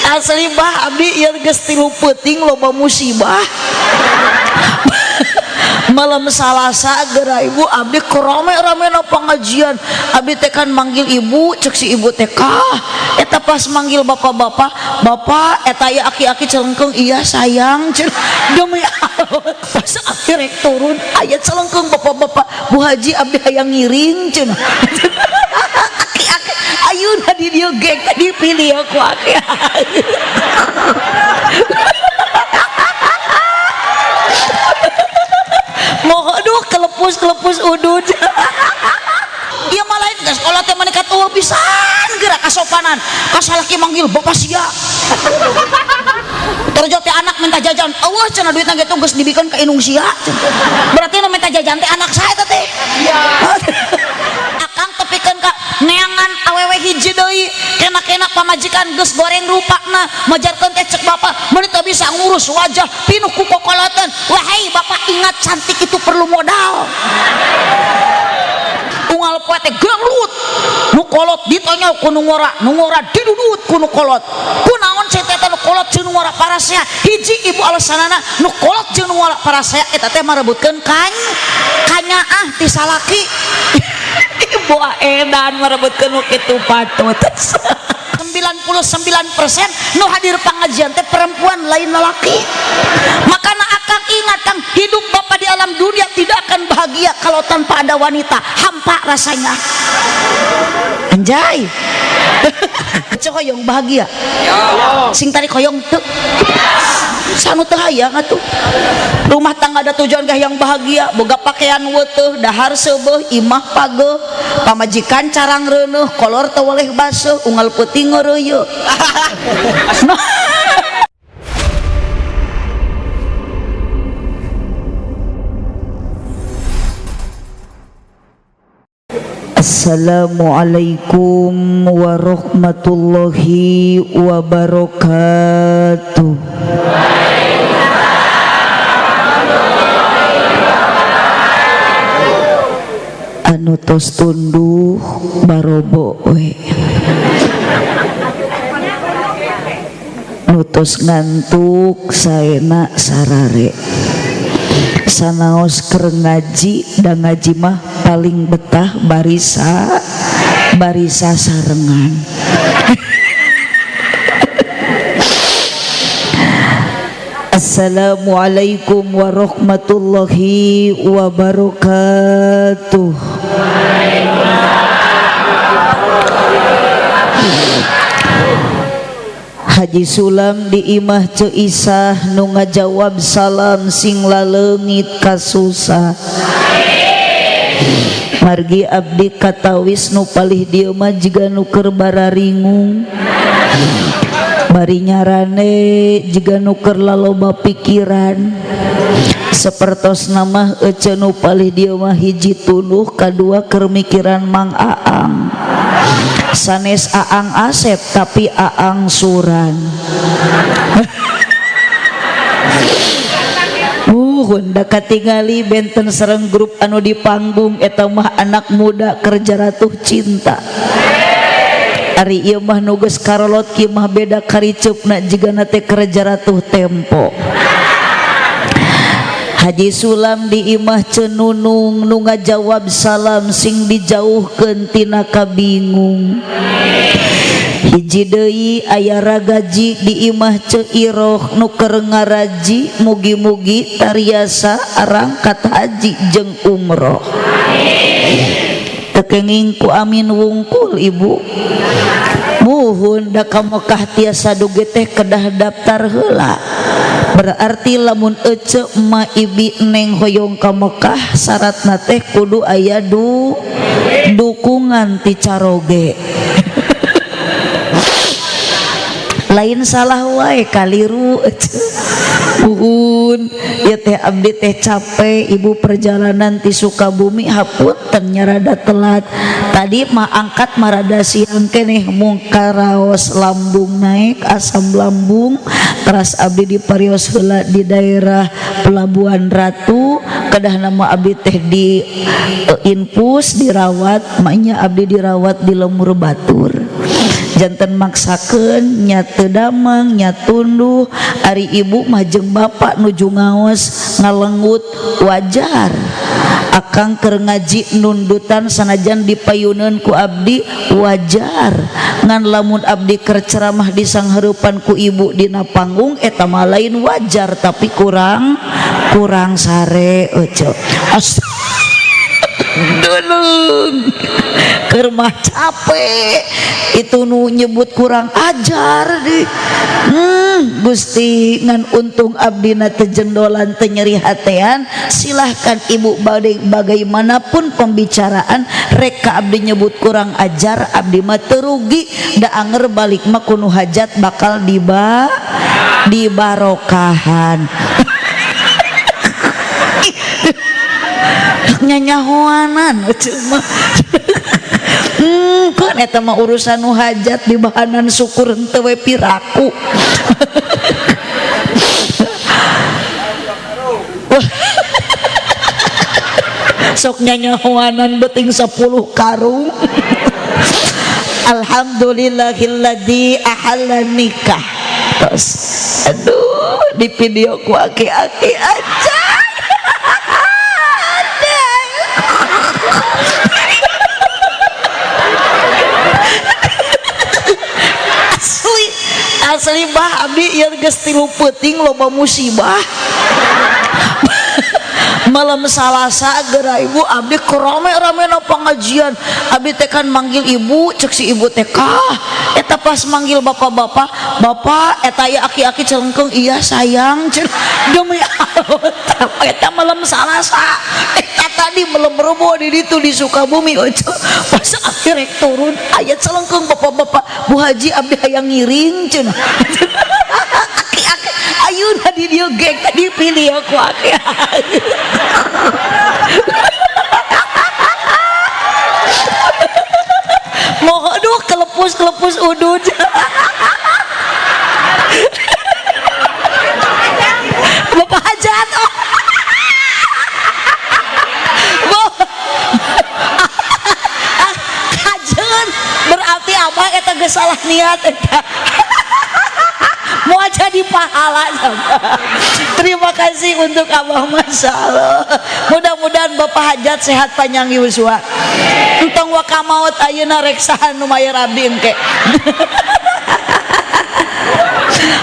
Asli bah abdi ieu geus 3 peuting loba musibah. Malam Salasa geura ibu abdi kerame-rame na pengajian. Abdi teh kan manggil ibu, cek si ibu teh kah eta pas manggil bapak-bapak, bapak eta aya aki-aki celengkeung, iya sayang cenah. Demi Allah pas abdi rek turun aya celengkeung bapak-bapak, Bu Haji abdi hayang ngiring cenah. Aki-aki ayeuna di dieu geng dipilih aku aki-aki. Moho aduh kelepus-kelepus udud. Ieu mah lain geus sekolah teh mani katuh pisan geura kasopanan. Kasalaki manggil bapak sia. Terjo teh anak minta jajan, eueuh cenah duitna ge geus dibikeun ka indung sia. Berarti nu minta jajan teh anak saha eta teh? Iya. Akang tepikeun ka neangan awewe hiji deui, kena-kena pamajikan geus goreng rupana, majarkeun teh cek bapak, meuni teu bisa ngurus wajah pinuh ku kokoloten. Wahai bapak ingat, cantik itu perlu modal. Unggal poe teh gelut, nu kolot ditonyol ku nu ngora, nu ngora didudut ku nu kolot. Kunaon cai teh nu kolot jeung nu ngora parasea? Hiji ibu alasanana nu kolot jeung nu ngora parasea eta teh marebutkeun kanyaah ti salaki. Ibu edan merebutkeun nu kitu patut. 99% nu hadir pengajian teh perempuan lain lelaki. Makana akang ingat kang, hidup bapak di alam dunia tidak akan bahagia kalau tanpa ada wanita. Hampa rasanya. Anjay. Cek hoyong bahagia. Sing tadi hoyong teu. Sanu teu hayang atuh. Rumah tangga ada tujuan gah yang bahagia, boga pakaian weuteuh, dahar seubeuh, imah pageuh, pamajikan carang reuneuh, kolor teu weleh baseuh, unggal peuting ngeureuyeuh. Assalamualaikum warahmatullahi wabarakatuh. Anu tos tunduh barobo we, nu tos ngantuk saena sarare, sanaos keur ngaji da ngaji mah paling betah barisa barisa sarengan. Assalamualaikum warahmatullahi wabarakatuh. Haji Sulam di imah Ceu Isah nu ngajawab salam sing laleungit kasusah. Margi abdi katawis nu palih dieu mah jiga nu keur bararingung. Bari nyarane jiga nu keur laloba pikiran. Sapertos namah ece nu palih dieu mah hiji tunduh kadua keur mikiran Mang Aang. Sanes Aang Asep tapi Aang Suran. Honda katingali benten sareng grup anu di panggung eta mah anak muda kerja ratuh cinta. Ari ieu mah nu geus karolot kieu mah beda kariceupna jigana teh kerja ratuh tempo. Haji Sulam di imah Cenunung nu ngajawab salam sing dijauhkeun tina kabingung. Hiji deui aya ragaji di imah Ceu Iroh nu keur ngaraji mugi-mugi tariasa arangkat haji jeung umroh. Teu kenging ku amin wungkul ibu. Muhun da ka Mekah tiasa dugi teh kedah daftar heula. Berarti lamun ece ma ibi neng hoyong ka Mekah syaratna teh kudu aya dukungan ti caroge. Lain salah wae kaliru ece. Muhun ya teh abdi teh capek ibu perjalanan ti Sukabumi hapunten nya rada telat. Tadi mah angkat marada siang keneh mung karaos lambung naik asam lambung teras abdi di parios heula di daerah Pelabuhan Ratu kedah nama abdi teh di infus dirawat maknya abdi dirawat di Lemur Batur. Janten maksakeun nya teu damang nya tunduh ari ibu mah jeung bapak nuju ngaos ngalenggut wajar. Akang keur ngaji nundutan sanajan dipayuneun ku abdi wajar. Ngan lamun abdi keur ceramah disanghareupan ku ibu dina panggung eta mah lain wajar tapi kurang kurang sare euceu. Dulung keur mah capek itu nu nyebut kurang ajar di. Gusti ngan untung abdina teu jendolan teu nyeri hatean silahkan ibu bagaimanapun pembicaraan rek ka abdi nyebut kurang ajar abdi mah teu rugi da anger balik mah kunu hajat bakal dibarokahan. Nyanyahoanan cuma kan eta mah urusan nu hajat di bahanan syukur henteu we piraku. Sok nyanyahoanan beuting 10 karung. Alhamdulillahilladzi ahalla nikah. Terus aduh di video ku aki-aki aja. Asli asli bah abdi ieu geus 3 peuting loba musibah. Malam Salasa geura ibu abdi rame-rame na pengajian abdi teh kan manggil ibu cek si ibu teh kah eta pas manggil bapak-bapak bapak eta aya aki-aki celengkeung iya sayang demi Allah eta malam Salasa eta tadi malam Rebo di ditu di Sukabumi ojo pas abdi rek turun aya celengkeung bapak-bapak Bu Haji abdi hayang ngiring cenah aki-aki ayeuna di dieu geng tadi pilih aku aki-aki. Mau aduh kelepus-kelepus udud. Bapak hajat. Oh. Kajen berarti apa eta geus salah niat eta. Mau jadi pahala. Terima kasih untuk Abah Masya Allah. Mudah-mudahan Bapak hajat sehat panjang yuswa. Entong waka maut ayeuna rek saha nu mayar abdi engke.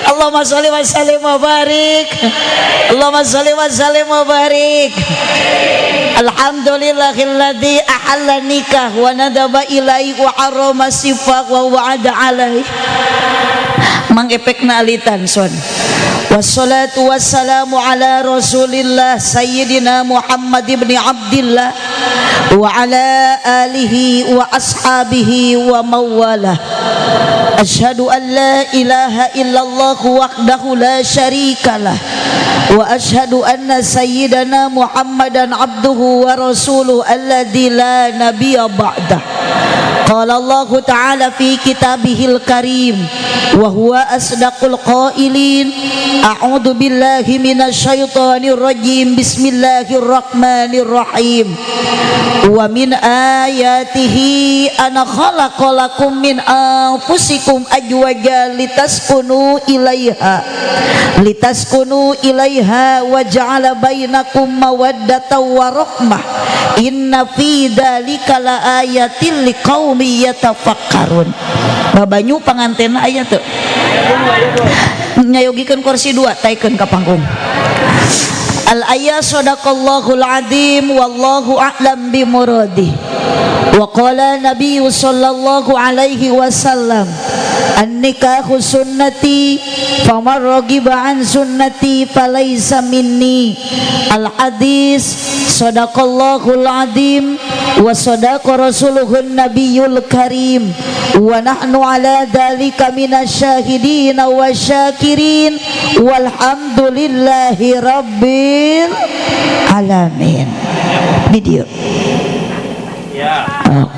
Allahumma sholli wa sallim wa barik. Allahumma sholli wa sallim wa barik. Alhamdulillahilladzi ahalla nikah wa nadaba ilaihi wa harrama sifaq wa wa'ada alaihi. Mang efekna alitan son. Wassalatu wassalamu ala Rasulillah Sayyidina Muhammad ibn Abdillah wa ala alihi wa ashabihi wa mawalah. Asyhadu an la ilaha illallah wahdahu la syarikalah wa asyhadu anna sayyidana Muhammadan abduhu wa rasuluhu alladzi la nabiyya ba'dah. Qala Allah ta'ala fi kitabihil karim wa huwa asdaqul qailin. A'udzu billahi minasyaitonir rajim. Bismillahirrahmanirrahim. Wa min ayatihi an khalaqalakum min anfusikum azwaja litaskunu ilaiha wa ja'ala bainakum mawaddatan wa rahmah. Inna fi dzalika laayatil liqaumin yatafakkarun. Babanyu pangantena aya teu? Nyayogikeun kursi 2 taikeun ka panggung. Al ayat sadaqallahul azim wallahu a'lam bimuradih. Wa qala nabiyyu sallallahu alaihi wasallam an-nikahu sunnati faman ragiba an sunnati falaisa minni. Al hadis sadaqallahul azim wa sadaqa rasuluhun nabiyul karim wa nahnu ala dzalika minasyahidin wasyakirin walhamdulillahi rabbil alamin. Video ya. Oh.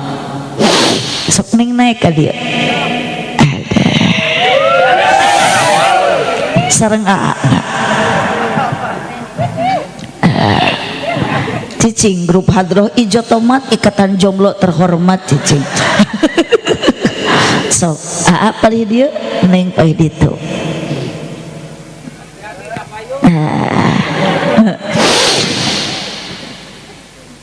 Sok ning naik ka dieu. Ada. Sareng aa. Cicing grup hadroh ijo tomat ikatan jomblo terhormat cicing. Sok aa palih dieu neng palih ditu.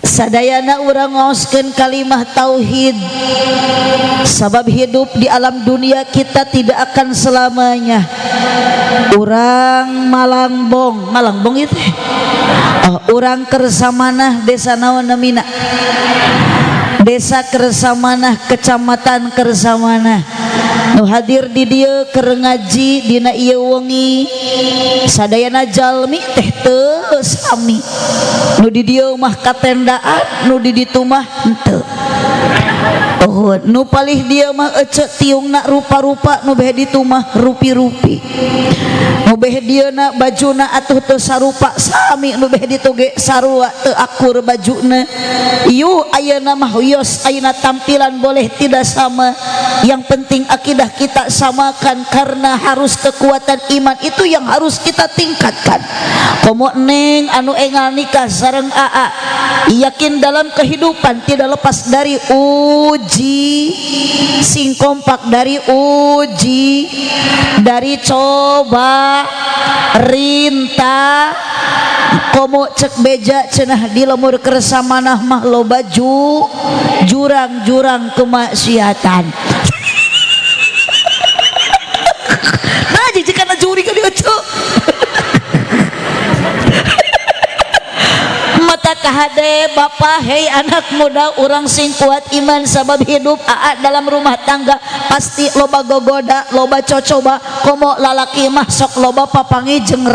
Sadayana urang ngaoskeun kalimah tauhid, sabab hidup di alam dunia kita tidak akan selamanya. Urang Malangbong, Malangbong itu oh, urang Kersamanah desa naon namina, desa Kersamanah, kecamatan Kersamanah, nu hadir di dieu keur ngaji dina ieu wengi sadayana jalmi teh teu sami. Nu di dieu mah katendaan, nu di ditu mah henteu. Oh, nu palih dieu mah ece tiungna rupa-rupa, nu beh ditu mah rupi-rupi. Nu beh dieuna bajuna atuh teu sarupa sami, nu beh ditu ge sarua teu akur bajuna. Yu ayeuna mah wios ayeuna tampilan boleh tidak sama, yang penting akidah kita samakan, karena harus kekuatan iman itu yang harus kita tingkatkan. Komo neng anu engal nikah sareng aa, yakin dalam kehidupan tidak lepas dari uji, sing kompak dari uji, dari coba rinta. Komo cek beja cenah di lemur Kersamanah mah loba jurang-jurang kemaksiatan. Nah jijikana juri ka dieu ceu. Mata kahade bapak, hei anak muda, urang sing kuat iman, sabab hidup aa dalam rumah tangga pasti loba gogoda, loba cocoba. Komo lalaki mah sok loba papangi jeung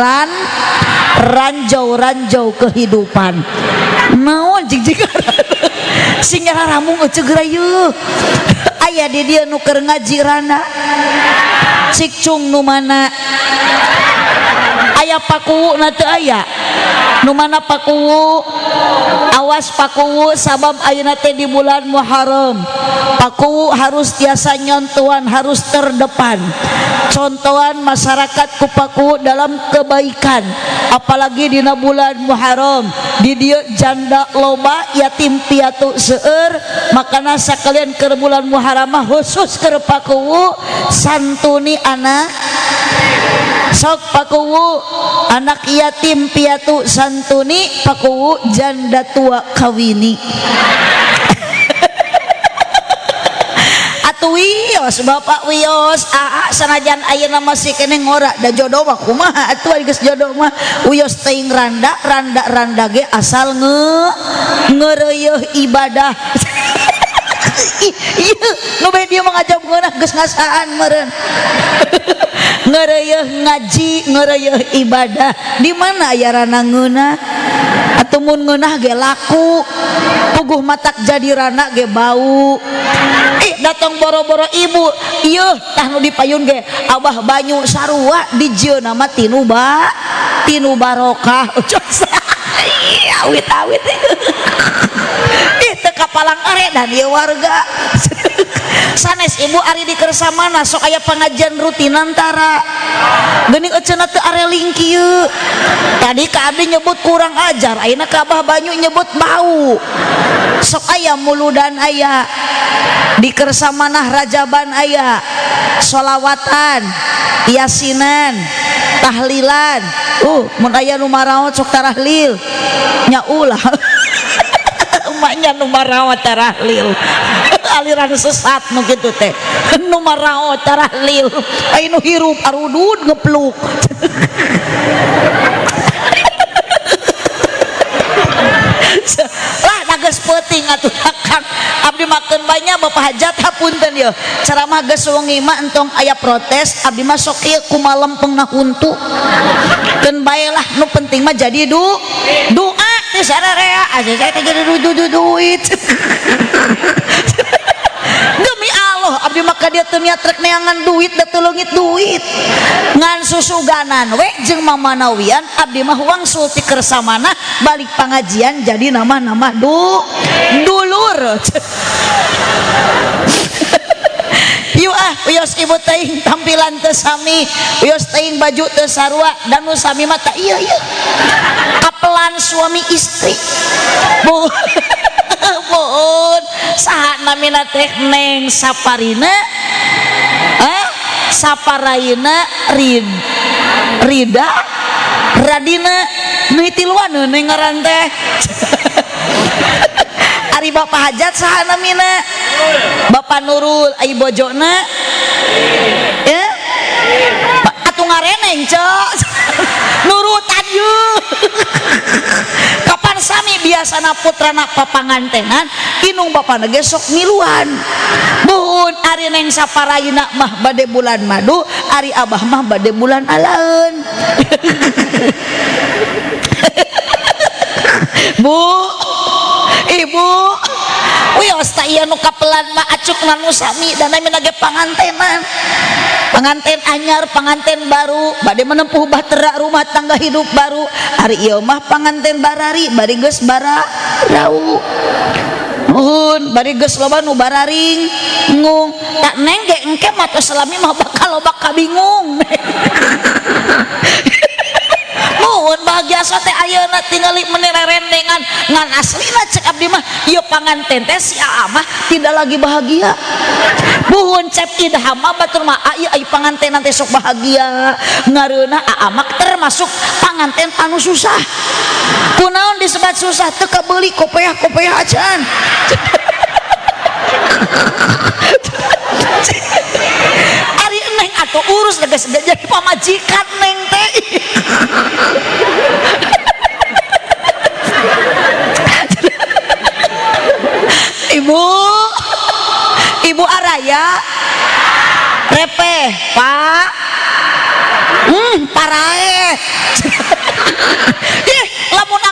ranjau-ranjau kehidupan. Naon jig-jig sing nyararamung ece geura yeuh. Aya di dieu nu keur ngaji rana cikcung nu mana aya pakuwu na teu aya nu mana pakuwu, awas pakuwu, sabab ayeuna teh di bulan Muharram pakuwu harus tiasa nyontohan, harus terdepan contohan masyarakat ku pakuwu dalam kebaikan, apalagi dina bulan Muharram di dieu janda loba, yatim piatu seueur. Makana sakalian keur bulan Muharram mah khusus keur pakuwu santuni anak sok pakuwu, anak yatim piatu santuni pakuwu, janda tua kawini. Atuh wios bapak wios aa sanajan ayeuna masih keneh ngora da jodoh mah kumaha atuh ari geus jodoh mah wios teuing randa randa randa ge asal ngeureuyeih ibadah. Ieu nu bae dieu mah ngajab ngeunah geus ngasaan meureun. Ngeureuyeih ngaji, ngeureuyeih ibadah, di mana aya rana ngeunah? Atuh mun ngeunah ge laku, puguh matak jadi rana ge bau. Ih datang boro-boro ibu, ieu tah nu dipayun ge abah banyu sarua dijieuna mah tinu ba, tinu barokah. Ih awit-awit. Ih teu kapalang are dan ieu warga. Sanes ibu ari di Kersamana sok aya pengajian rutinan tara. Geuning eceuna teu areling kieu. Tadi ka abdi nyebut kurang ajar, ayeuna ka Abah Banyu nyebut bau. Sok aya muludan aya. Di Kersamanah rajaban aya, sholawatan, yasinan, tahlilan. Mun aya nu maraot sok tarahlil. Nya ulah. Emaknya nu maraot tarahlil. Aliran sesat nu kitu teh. Nu maraot tarahlil. Aya nu hirup arudud ngepluk. Lah da geus peuting atuh Kang. Abdi makeun banyak bapak hajat hapunten yeuh. Ceramah geus wengi mah entong aya protes, abdi mah sok ieu kumaha lempengna huntu. Keun bae lah nu penting mah jadi doa teh sararea aja saya teh jadi duit. Demi Allah abdi mah ka dieu teu niat rek neangan duit da teu leungit duit. Ngan susuganan we jeung mamanawian abdi mah wangsul ti Kersamana balik pangajian jadi nama-nama dulur. Yuk ah wios ibu teuing tampilan teu sami, wios teuing baju teu sarua dan nu sami mah tah ieu ieu. Kapelan suami istri. Bu. Mohon saha namina teh Neng Saparina, Saparaina, Rida, Radina, nu tiluan neng ngaran teh. Ari Bapak Hajat saha namina? Bapak Nurul. Ai bojona ya atuh ngareneng cok nurutan yeuh. Kapan sami biasana putrana papangantenan inung bapana ge sok miluan. Buhun ari Neng Saparaina mah bade bulan madu, ari abah mah bade bulan alaeun. Bu, ibu, wios ta ieu nu kapelan mah acukna nu sami dan namina ge pangantenan. Panganten anyar, panganten baru, bade menempuh bahtera rumah tangga hidup baru. Ari ieu mah panganten barari, bari geus bara rau. Nuhun, bari geus loba nu bararing ngung. Tak neng ge engke mah tos salami mah bakal loba kabingung. Nuhun bahagia teh ayeuna tingali meni rerendengan ngan aslina cek abdi mah ieu panganten teh si aa mah tidak lagi bahagia. Buhun cep idham mah batur mah ieu ai pangantenan teh sok bahagia. Ngareunah aa mah termasuk panganten anu susah. Kunaon disebat susah teu kabeuli kopeah-kopeah acan. Ari neng atuh urus geus jadi pamajikan neng teh. Ibu, Ibu Araya, repeh, Pak, paraeh. Ih, lamun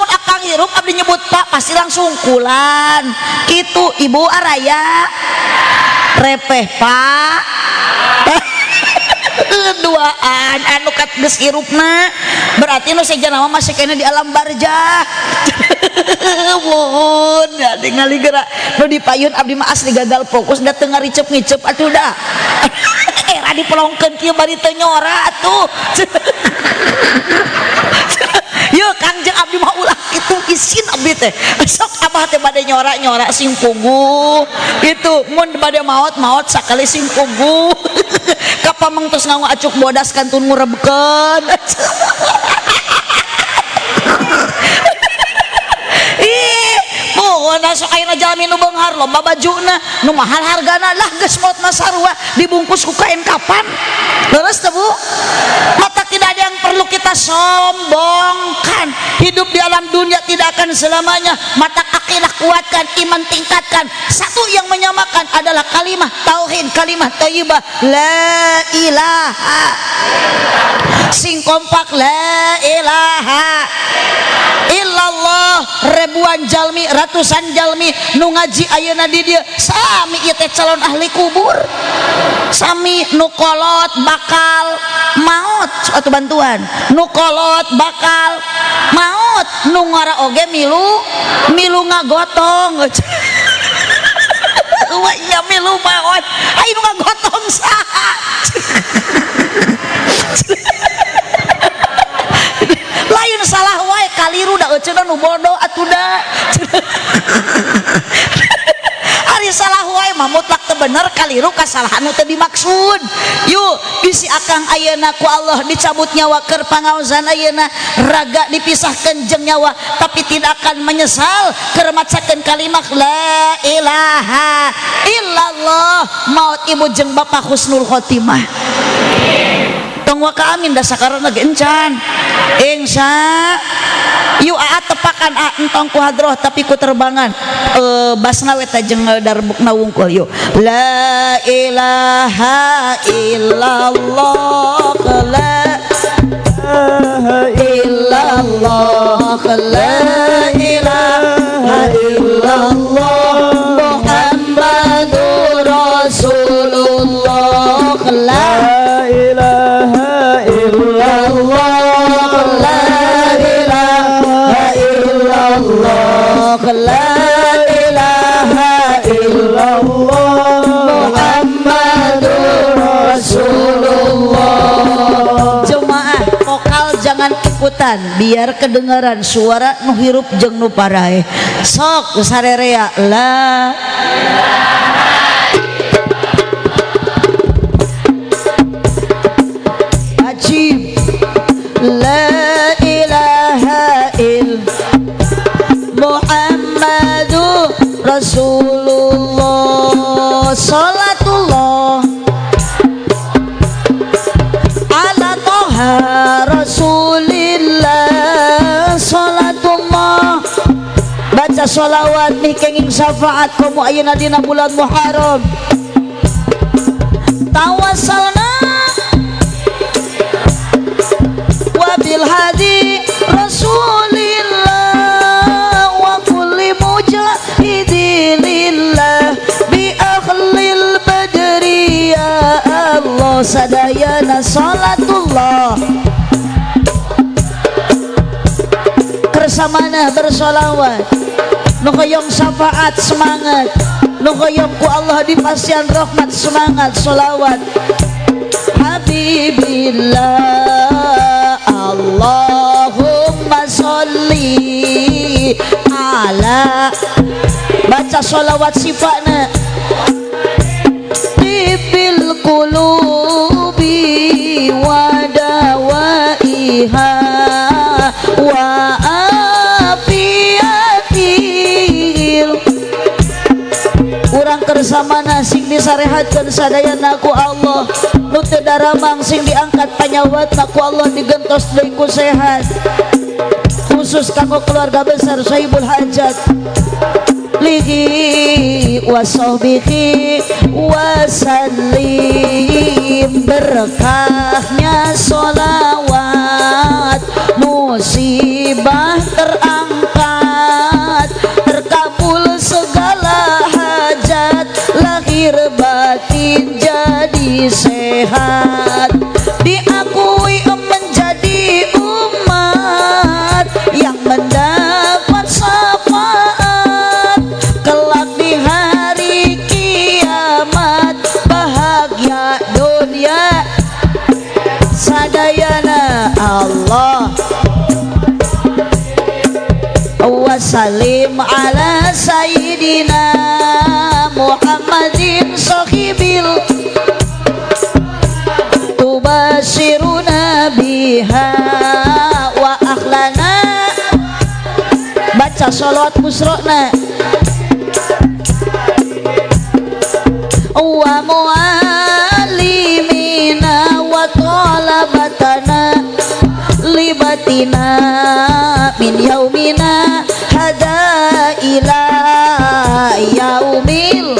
akang hirup abdi nyebut Pak pasti langsung kulan. Kitu Ibu Araya, repeh, Pak. Duaan anu kat geus hirupna berarti nu sejenna mah masih kena di alam barjah. Mohon ya ningali geura nu dipayun abdi mah asli gagal fokus da teu ngaricep-ngicep atuh da. Era dipelongkeun kieu bari teu nyora atuh. Yeuh Kangjeng abdi mah ulah kitu isin abdi teh. Sok abah teh bade nyora-nyora sing puguh. Itu mun bade maot-maot sakali sing puguh. Kapameng tos nganggo acuk bodas kantun ngurebkeun. Ih, mun sok ayeuna jalmi nu beunghar lomba bajuna nu mahal hargana lah geus maotna sarua dibungkus ku kain kapan. Leres teh Bu? Mata tidak ada yang perlu kita sombongkan. Hidup di alam dunia tidak akan selamanya. Mata akidah kuatkan, iman tingkatkan. Satu yang menyamakan adalah kalimah tauhid, kalimah thayyibah, la ilaha. Sing kompak la ilaha illallah. Ribuan jalmi, ratusan jalmi nu ngaji ayeuna di dieu sami ieu teh calon ahli kubur. Sami nu kolot bakal maot suatu bantuan, nu kolot bakal maot, nu ngora oge milu milu ngagotong. Wah nya milu maot, ai nu ngagotong saha? Lain salah wae kaliru da euceuna nu bodoh atuh da. Ari salah wae mah mutlak teu bener kaliru kasalahan nu teu dimaksud. Yuk bisi akang ayeuna ku Allah dicabut nyawa keur pangaosan ayeuna raga dipisahkeun jeung nyawa tapi tidak akan menyesal keur macakeun kalimat la ilaha illallah. Maut ibu jeung bapak husnul khotimah. Tong waka amin da sakarana ge encan. Insya yuk aa tepakan a entong ku hadroh tapi ku terbangan basna we teh jeung darbukna wungkul yuk la ilaha illallah la ilaha illallah la ilaha illallah Muhammadur Rasulullah la ilaha illallah la ilaha illallah la ilaha illallah Muhammadur Rasulullah. Jemaah vokal jangan jangan ikutan biar kedengaran suara nu hirup jeung nu paraeh. Sok sarerea la ajib la ilaha il Muhammadu Rasulullah salatullah ala toha Rasulillah salatullah. Baca sholawat nih kenging syafaat komo ayeuna dina bulan Muharram. Tawassalna wabil hadi Rasulillah wa kulli mujahidi lillah bi ahlil badri ya Allah sadayana salatullah. Kersamana bersolawat nu hoyong syafaat semangat, nu hoyong ku Allah dipasian rahmat semangat solawat. Habibillah Allahumma sholli ala. Baca sholawat sifatna tibil qulubi wa dawaiha wa afiatil. Urang kersamana sing disarehatkeun sadayana ku Allah, nu teu daramang sing diangkat panyawatna ku Allah digentos deui ku sehat. Khusus kanggo keluarga besar Sohibul Hajat lihi wasohbihi wasallim. Berkahnya sholawat musibah terangkat, terkabul segala hajat, lahir batin jadi sehat, diakui menjadi umat yang mendapat syafaat kelak di hari kiamat, bahagia dunia sadayana. Allah wasalim ala sayyidina Muhammadin sohibil tubashiruna biha wa akhlana. Baca sholawat busrona wa muallimina wa talabatana libatina min yaumina hada ila yaumil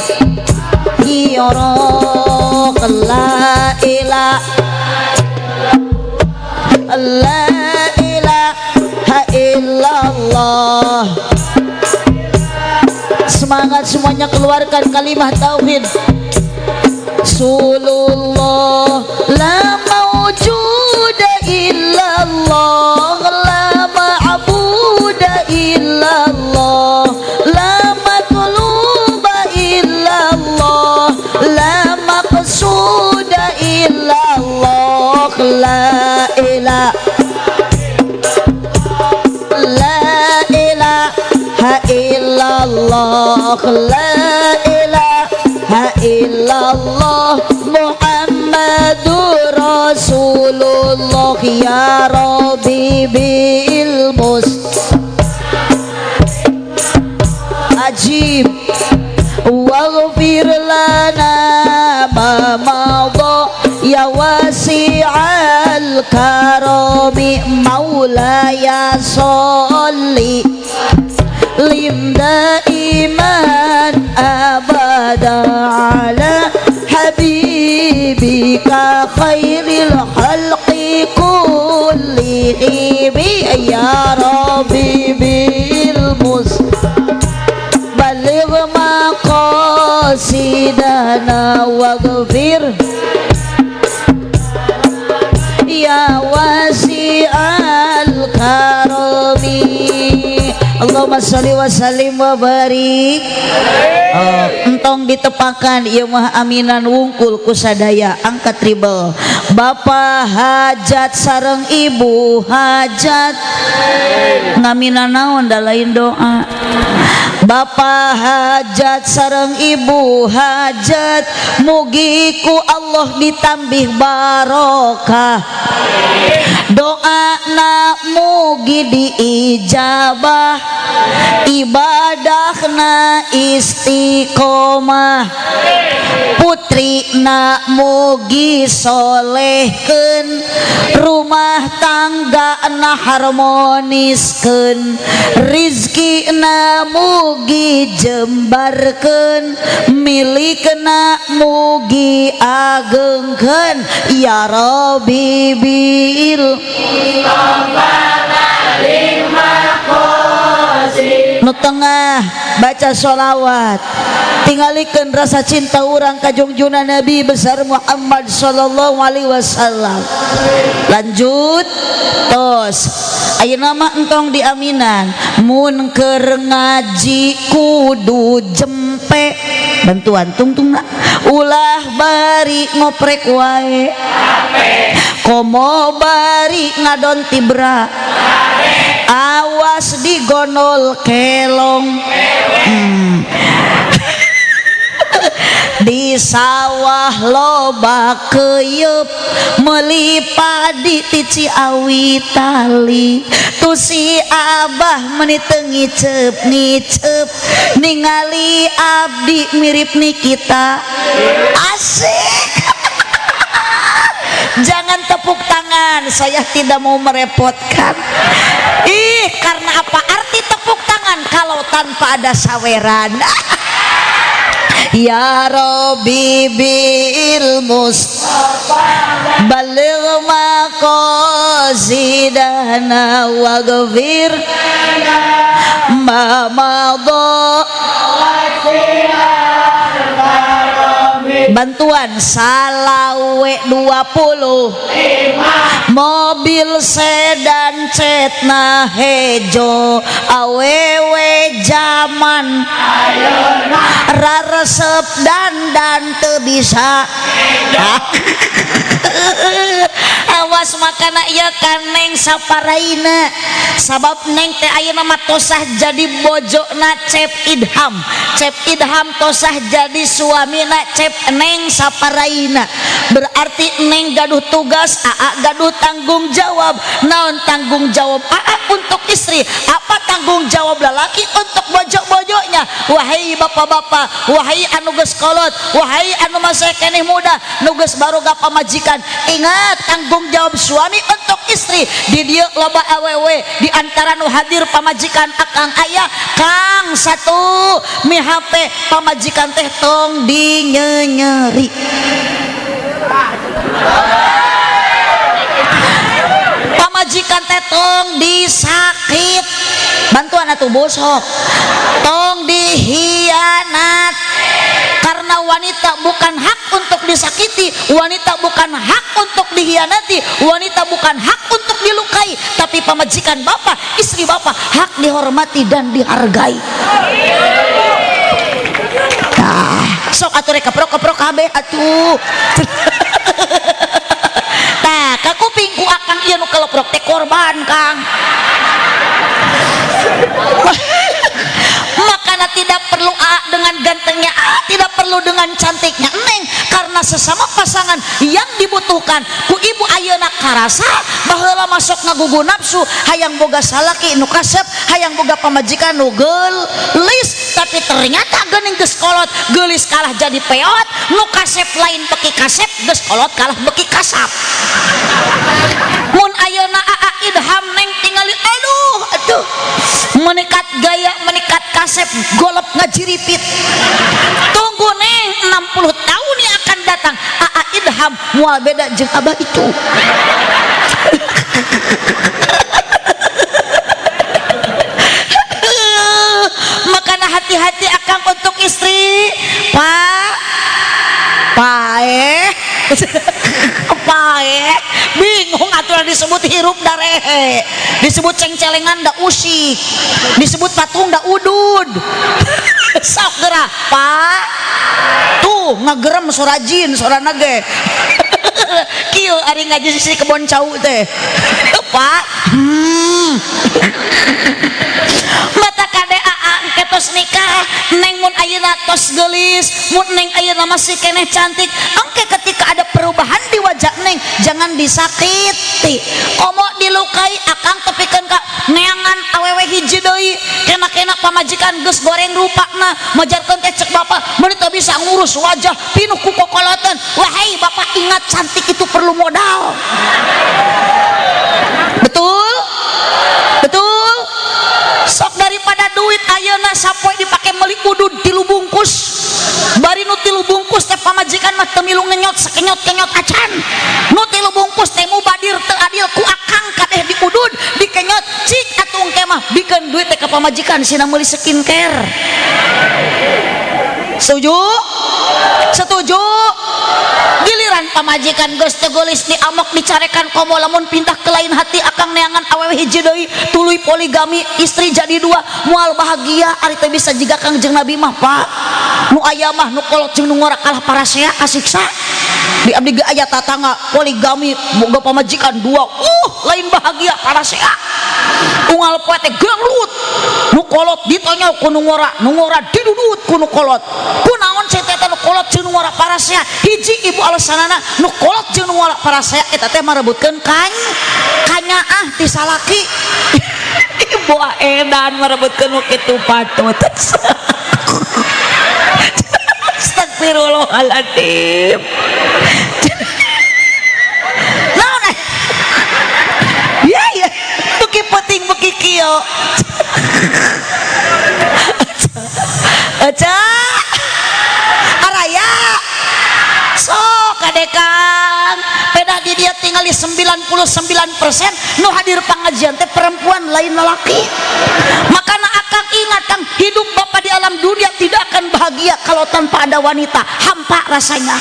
hiraq. La ilaha la ilaha illallah. Semangat semuanya, keluarkan kalimat tauhid. Rasulullah la mawjuda illallah, la ma'buda illallah, la matluba illallah, la maqsuda illallah, la ilaha la ilaha illallah, la ilaha illallah Muhammadur Rasulullah. Ya Rabbi bil mus ajib waghfir lana ma madha ya wasi'al karami maulaya sholli lim daiman abada ala habibika khairil khalqi kullihim ya rabbi bil mus baligh maqasidana waghfir ya wasi'al karami. Allahumma sholli wa sallim wa barik. Oh, entong ditepakan ieu mah, aminan wungkul ku sadaya. Angkat tribel. Bapak hajat sareng ibu hajat ngaminan naon? Da lain doa. Bapak hajat sareng ibu hajat, mugi ku Allah ditambih barokah, doa na mugi diijabah, ibadahna istiqomah, putrina mugi solehkeun, rumah tangga na harmoniskeun, rizkina mugi jembarkeun, milikna mugi agengkeun, ya Rabbi bil nu tengah baca sholawat, tinggalikeun rasa cinta urang ka jungjungan Nabi besar Muhammad sallallahu alaihi wasallam. Lanjut tos. Ayeuna mah entong diaminan. Mun keur ngaji kudu jempe, bantuan tungtungna, ulah bari ngoprek wae, komo bari ngadon tibra, awas digonol kelong. Di sawah loba keyep, meuli padi ti Ciawi tali tu si abah meni teu ngiceup ngiceup, ningali abdi mirip Nikita. Asik. Jangan tepuk tangan, saya tidak mau merepotkan. Ih, karena apa arti tepuk tangan kalau tanpa ada saweran? Ya Rabbi bil Mustafa baligh maqasidana waghfir ma madha. Bantuan salawe 20, mobil sedan cetna hejo, awewe zaman raresep dandan teu bisa. Awas makana ieu ka Neng Saparaina, sabab Neng teh ayeuna mah tosah jadi bojona Cep Idham, Cep Idham tosah jadi suamina Cep Neng Saparaina. Berarti Neng gaduh tugas, Aa gaduh tanggung jawab. Naon tanggung jawab Aa untuk istri? Apa tanggung jawab lelaki untuk bojo-bojonya? Wahai bapak-bapak, wahai anu geus kolot, wahai anu masih keneh muda, nu geus baroga pamajikan, ingat tanggung jawab suami untuk istri. Di dieu loba awewe, di antara nu hadir pamajikan akang aya. Kang, satu mi HP, pamajikan teh tong dinyenyeri, pamajikan teh tong disakit, bantuan atuh bosok, tong dihianat, karena wanita bukan hak untuk disakiti, wanita bukan hak untuk dihianati, wanita bukan hak untuk dilukai, tapi pamajikan bapak, istri bapak hak dihormati dan dihargai. Nah, sok atuh rek keprok keprok kabeh atuh. Tah, kakuping ku akang ieu nu kaleprok teh korban, Kang. Makanya tidak perlu A dengan gantengnya A, tidak perlu dengan cantiknya Neng, karena sesama pasangan yang dibutuhkan ku ibu ayeuna karasa. Baheula masuk ngagugu nafsu, hayang boga salaki nu kasep, hayang boga pamajikan nu geulis, tapi ternyata geuning geus kolot, geulis kalah jadi peot, nu kasep lain beki kasep, geus kolot kalah beki kasap. Mun ayeuna Aa Idham Neng tingali, aduh aduh, menikat gaya, menikat kasep, golep ngajiripit. Tunggu Neng, 60 tahun yang akan datang Aa Idham mual beda jeung abah itu. Makanya hati-hati akang untuk istri. Pak, paeh, paeh. Bingung atuh, disebut hirup da rehe, disebut cengcelengan da usik, disebut patung da udud. Sok geura, Pak, tuh ngagerem suara jin, suara nage kieu. Ari ngaji sisi kebon cau teh, Pak. Mata kade aa engke tos nikah, neng mun ayeuna tos geulis, mun neng ayeuna masih keneh cantik, engke ketika ada perubahan di wajah neng jangan disakiti, komo dilukai. Akang tepikeun ka neangan awewe hiji deui, kena-kena pamajikan geus goreng rupana, majarkeun teh cek bapak meuni teu bisa ngurus wajah, pinuh ku kokoloten. Wahai bapak, ingat, cantik itu perlu modal. Betul, betul. Sok daripada duit ayeuna sapoe dipake meuli udud tilu bungkus, bari nu tilu bungkus teh pamajikan mah teu milu ngenyot sakenyot-kenyot acan. Nu tilu bungkus teh mubadir teu adil ku akang kabeh diudud, dikenyot. Cik atuh engke mah bikeun duit teh ka pamajikan sina meuli skincare. Setuju? Setuju? Giliran pamajikan geus teu geulis, diamok, dicarekan, komo lamun pindah ke lain hati. Akang neangan awewe hiji deui, tuluy poligami, istri jadi dua, moal bahagia. Ari teu bisa jiga Kangjeng Nabi mah, Pak. Nu aya mah nu kolot jeung nu ngora kalah parasea kasiksa. Di abdi ge aya tatangga poligami, boga pamajikan dua, lain bahagia, parasea. Unggal poe teh gelut, nu kolot ditonyol ku nu ngora, nu ngora didudut ku nu kolot. Kunaon cai teh nu kolot jeung nu ngora parasea? Hiji, ibu, alasanana nu kolot jeung nu ngora parasea eta teh marebutkeun kan kanyaah ti salaki. Ibu edan merebutkeun nu kitu patut. Astagfirullahaladzim. Naon eh? Ya ya, beuki penting beuki kieu. Eca araya sok kadekang peda di dia tinggal di 99% nu hadir pengajian teh perempuan, lain lelaki. Makanya akang ingat, kang, hidup bapak di alam dunia tidak akan bahagia kalau tanpa ada wanita, hampa rasanya.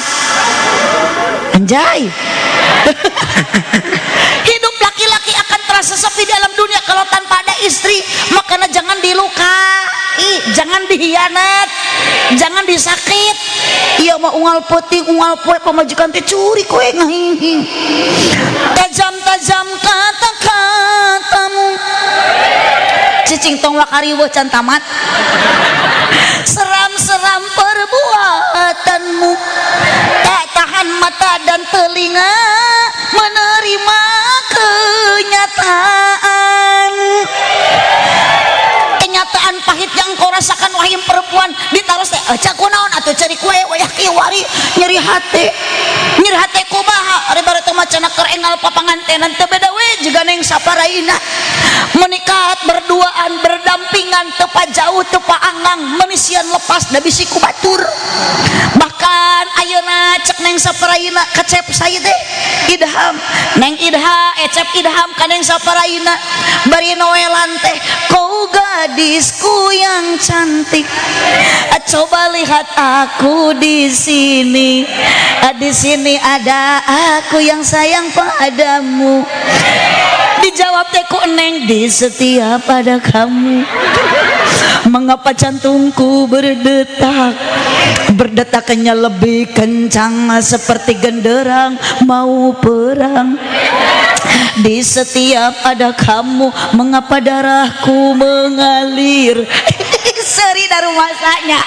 Anjay, hidup laki-laki akan terasa sepi di alam dunia kalau tanpa ada istri. Makanya jangan dilukai, jangan dihianat, jangan disakit. Iya mau unggal peuting unggal poe pamajikan teh curi kowe ngahing. Tajam-tajam kata-katamu, cicing, tong wakariweuh can tamat. Seram-seram perbuatanmu, tak tahan mata dan telinga menerima kenyataan. Kenyataan pahit yang kau rasakan, wahai perempuan, ditaros teh, "Cak, kunaon atuh cari kue wayah kieu wari?" Nyeri hate. Nyeri hate kumaha? Ari bareto mah cenah keur enggal papangantenan teu beda we jiga neng saparaina, menikah berduaan, berdampingan, teu jauh teu paanggang, menisian lepas da bisi ku batur. Bahkan ayeuna cek neng saparaina kacep saya teh Idham, neng Idha, ecep Idham ka neng saparaina bari noelan teh, "Kau gadisku yang cantik, coba lihat aku di sini, di sini ada aku yang sayang padamu." Dijawab teh ku neng, "Di setiap ada kamu, mengapa jantungku berdetak, berdetakannya lebih kencang seperti genderang mau perang. Di setiap ada kamu, mengapa darahku mengalir." Seri dari masanya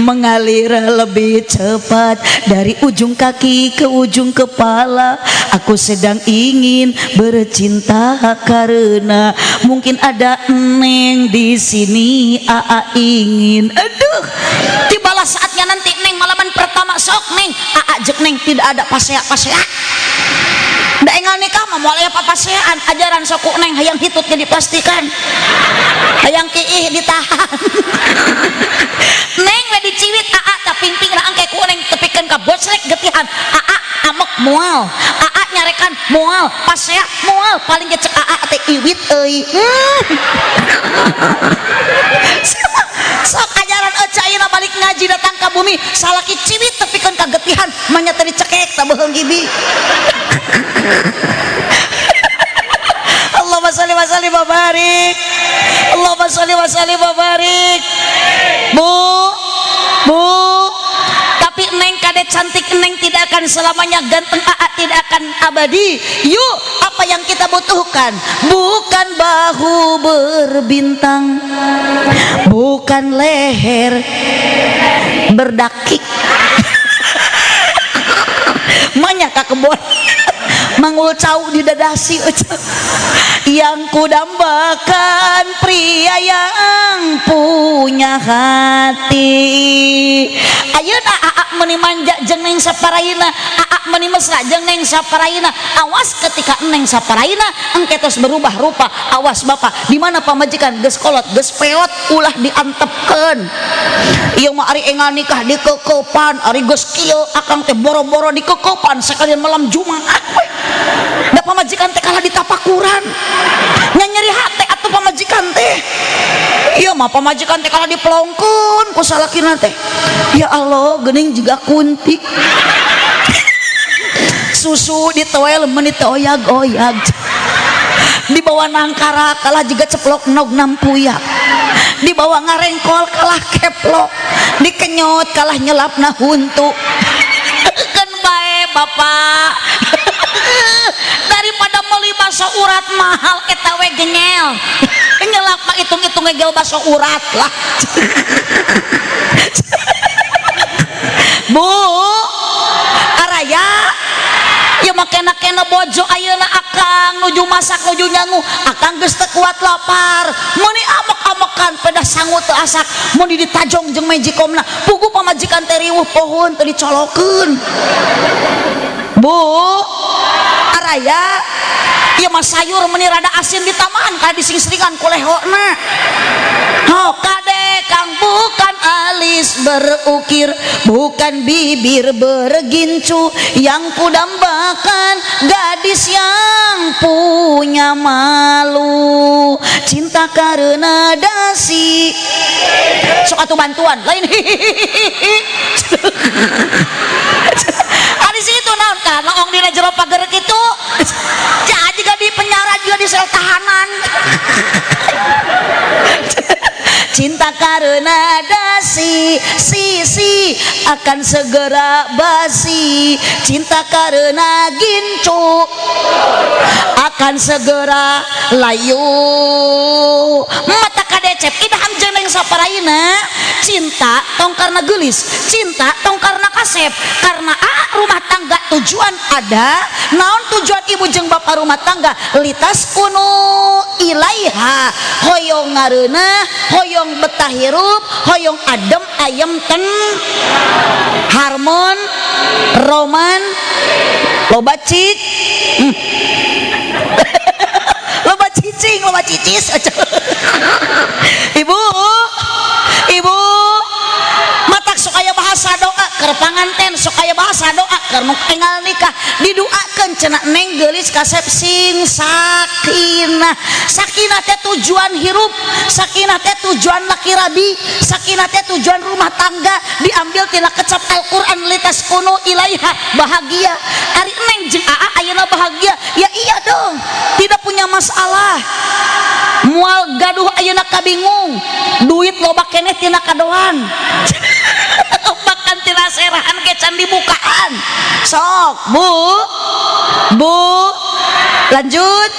mengalir lebih cepat dari ujung kaki ke ujung kepala. Aku sedang ingin bercinta karena mungkin ada neng di sini. Aa ingin, aduh, tibalah saatnya nanti neng malaman pertama. Sok neng, aa jek neng tidak ada pasea pasea. Da enggal nikah mah moal aya papasean. Ajaran sok neng, hayang hitutnya dipastikan, hayang kiih ditahan. Neng we diciwit aa tak pingping lah angke ku neng tepikeun ka bocrek getihan. Aa amok moal, aa nyarekan moal, pasea moal, paling ge cek aa teh iwit euy. Sok ajaran eca ayeuna balik ngaji datang ka bumi, salaki ciwit tepikeun ka getihan manya teh dicekek ta beuheung gibi. Allahumma sholli wa sallim wa barik. Allahumma sholli wa sallim wa barik. Bu, bu, tapi neng kade cantik, neng tidak akan selamanya ganteng, aa tidak akan abadi. Yuk, apa yang kita butuhkan bukan bahu berbintang, bukan leher berdaki. Manya ka kebon manggul cau di dadasi. Yang kudambakan pria yang punya hati. Ayeuna aa meuni manja jeung neng saparaina, aa meuni mesra jeung neng saparaina. Awas ketika neng saparaina engke tos berubah rupa. Awas bapak, di mana pamajikan geus kolot, geus peot, ulah diantepkeun. Ieu mah ari enggal nikah dikekepan, ari geus kieu akang teh boro-boro dikekepan, sekalian malam Jumat we. Da pamajikan teh kalah ditapakuran, nyeri hate atuh pamajikan teh. Ieu mah pamajikan teh kalah dipelongkeun ku salakina teh. Ya Allah, geuning jiga kunti, susu ditoel meuni teu oyag-oyag, dibawa nangkara kalah jiga ceplok nog nampuyak, dibawa ngarengkol kalah keplok, dikenyot kalah nyelapna huntu. Keun bae bapak, daripada meuli bakso urat mahal, eta we genyel nyelap mah hitung-hitung ngegel bakso urat lah. Bu, araya ya mah kena-kena bojo ayeuna. Akang nuju masak, nuju nyangu, akang geus teu kuat lapar, meuni amek-amekan pedah sangu teu asak, meuni ditajong jeung magicomna. Puguh pamajikan teh riweuh pohon teu dicolokeun. Bu, araya ieu mah sayur meuni rada asin ditambahan ka disingsringan ku lehona. Oh, kade kang, bukan alis berukir, bukan bibir bergincu, yang kudambakan gadis yang punya malu. Cinta karena dasi. Sok atuh bantuan lain hihihihi. Ari situ naon kan noong dina jero pager kitu. Jadi juga di penjara, juga di sel tahanan. Cinta karena dasi sisi akan segera basi, cinta karena gincu akan segera layu. Mata kadecep idaham jeung neng saparaina. Cinta tong karena gelis, cinta tong karena kasep, karena a rumah tangga tujuan ada naon? Tujuan ibu jeung bapak rumah tangga litaskunu ilaiha, hoyong ngareunah, hoyong betah hirup, hoyong adem ayem ten harmon roman, loba cik, loba cicing, loba cicis. Ibu, ibu, matak sok aya bahasa doa keur panganten, sok aya bahasa doa keur nu enggal nikah, diduakeun cenah neng geulis kasep sing sakinah. Sakinah teh tujuan hirup, sakinah teh tujuan laki rabi, sakinah teh tujuan rumah tangga, diambil tina kecap Al-Qur'an litaskunu ilaiha. Bahagia ari neng jeung aa ayeuna, bahagia ya? Iya dong, tidak punya masalah, moal gaduh ayeuna kabingung, duit loba keneh tina kadoan, bahkan tina serahan ge can dibukaan. Sok bu, bu, lanjut.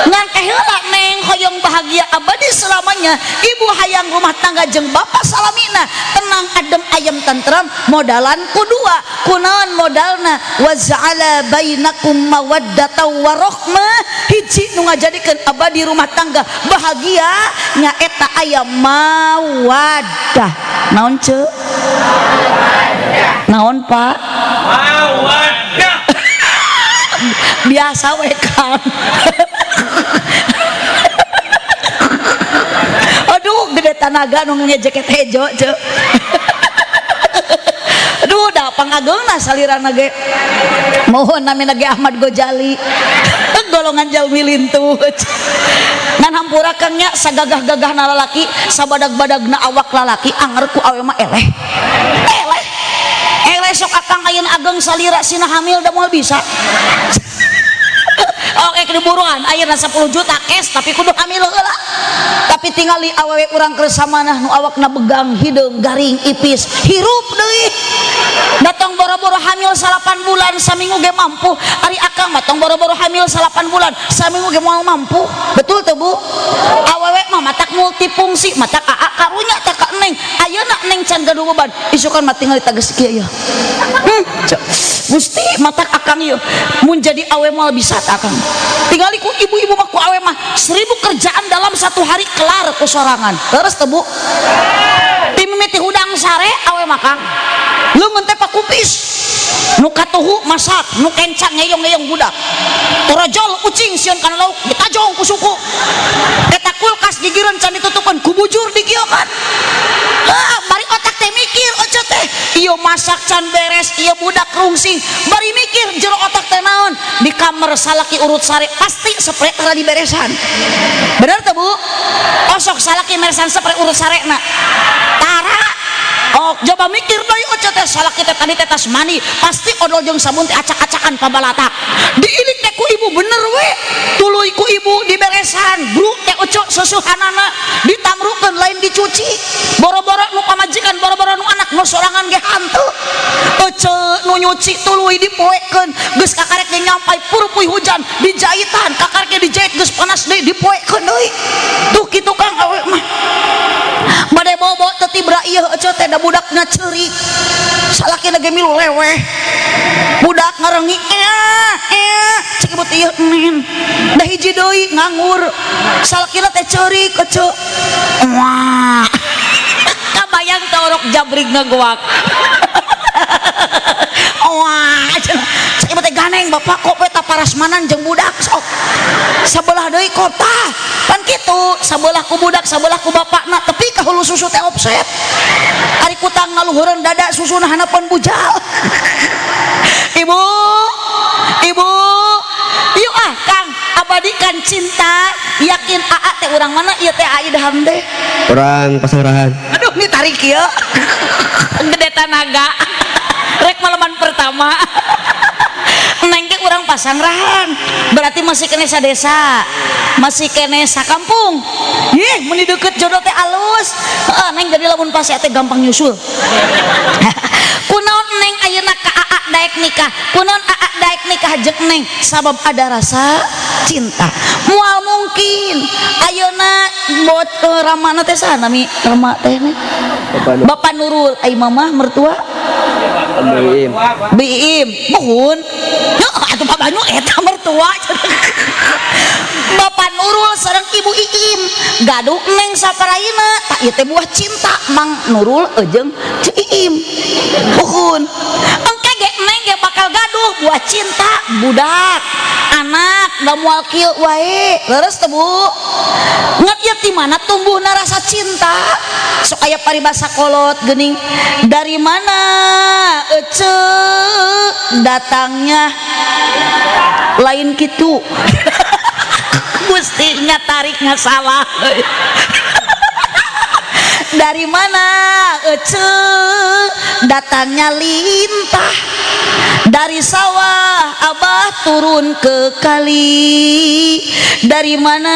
Ngan heula neng hoyong bahagia abadi selamanya, ibu hayang rumah tangga jeung bapak salamina tenang, adem ayem tentram, modalan ku dua. Kunaon modalna? Wa ja'ala bainakum mawaddata warahmah. Hiji nu ngajadikeun abadi rumah tangga bahagia nyaeta aya mawaddah. Naon ce? Naon, Pak? Mawaddah. Biasa we kan. Aduh, gede tanaga nu ngejeket hejo ce. Aduh, da pangageungna salirana ge. Mohon, namina ge Ahmad Gojali, golongan jalmi lintuh. Ngan hampura kang nya, sagagah-gagahna lalaki, sabadag-badagna awak lalaki, anger ku awe mah eleh eleh eleh. Sok akang ayeuna ageng salira sina hamil da moal bisa. Oke, diburuan ayeuna 10 juta cash, tapi kudu hamil heula. Tapi tingali awewe urang keur samanah nu awakna begang, hideung, garing, ipis, hirup deui. Datang boro-boro hamil 8 bulan, saminggu ge mampu. Ari akang mah tong boro-boro hamil 8 bulan, saminggu ge moal mampu. Betul tuh, Bu? Awewe mah matak multifungsi, matak aa karunya tak ka neng. Ayeuna neng can gaduh beban, isukan mah tingali tages kieu ya. Cek. Gusti, matak akang ieu mun jadi awe moal bisa akang. Tingali ku ibu-ibu mah, ku awe mah 1000 kerjaan dalam satu hari kelar ku sorangan. Terus teu, Bu? Ti mimiti hudang sare awe mah, Kang. Leungeun teh pakupis. Nu katuhu masak, nu kenca ngeyong-ngeyong budak. Torojol ucing sieun kana lauk ditajong ku suku. Eta kulkas gigireun can ditutupan ku bujur dikieukeun. Ah, bari otak teh mikir oce teh. Ieu masak can beres, ieu budak rungsing. Bari mikir jero otak teh naon? Di kamar salaki urut sare pasti sepre tara diberesan. Bener teu, Bu? Osok salaki meresan sepre urut sarena. Tara. Oh, coba mikir deui oce teh, salaki teh tadi teh tas mandi, pasti odol jeung sabun teh acak-acakan pabalatak. Diilik teh ku ibu bener we. Tuluy ku ibu diberesan, bru teh oce susuhanana ditamrukeun lain dicuci. Boro-boro nu pamajikan, boro-boro nu anak, nu sorangan ge hantu. Ece nu nyuci tuluy dipoekeun, geus kakarek ge nyampai purupuy hujan dijaitan, kakarek ge dijait geus panas deui dipoekeun deui. Tuh kitu, Kang, awe mah. Bade bobo teu tibra ieu ece teh, da budakna ceurik. Salakina ge milu leweh. Budak ngarengi eh eh, cek ibu teh ieu nen. Da hiji deui nganggur. Salakina teh ceurik ece. Wah. Kabayang teh orok jabrig ngagoak. Wah, cenah. Cek ibu teh ganeng bapak kok we parasmanan jeung budak sok. Sabelah deui kota. Pan kitu, sabelah ku budak, sabelah ku bapakna, tepi ka hulu susu teh offset. Ari kutang ngaluhureun dada susuna hanapan bujal. Ibu, ibu, yuk ah, Kang, abadikan cinta, yakin aa teh urang mana ieu teh Aidham teh? Orang Pasangrahan. Aduh, ini tarik ya. Gede tanaga. Rek malaman pertama. Neng ge urang Pasangrahan. Berarti masih kene sadesa. Masih kene sakampung. Ih, meni deket jodoh teh alus. Heeh, neng jadi lamun pase teh gampang nyusul. Kunaon neng ayeuna ka aa daek nikah? Kunaon aa daek nikah jeung neng? Sabab ada rasa cinta. Moal mungkin ayeuna bot ramana teh saha nami rama teh neng? Bapak Nur. Bapak Nurul, ai mamah mertua? Iim. Biim, mohon. Ya, atuh Pak Banyu eta mertua. Bapak Nurul sareng Ibu Iim gaduh neng saparaina, tak ieu teh buah cinta Mang Nurul jeung Ceu Iim. Mohon. Engke ge neng ge bakal gaduh buah cinta budak anak da moal kieu wae. Leres teu, Bu? Ngan ieu ti mana tumbuhna rasa cinta? Sok aya paribasa kolot geuning, dari mana ece datangnya, lain kitu. Gusti nya tariknya salah. Dari mana ece datangnya lintah? Dari sawah abah turun ke kali. Dari mana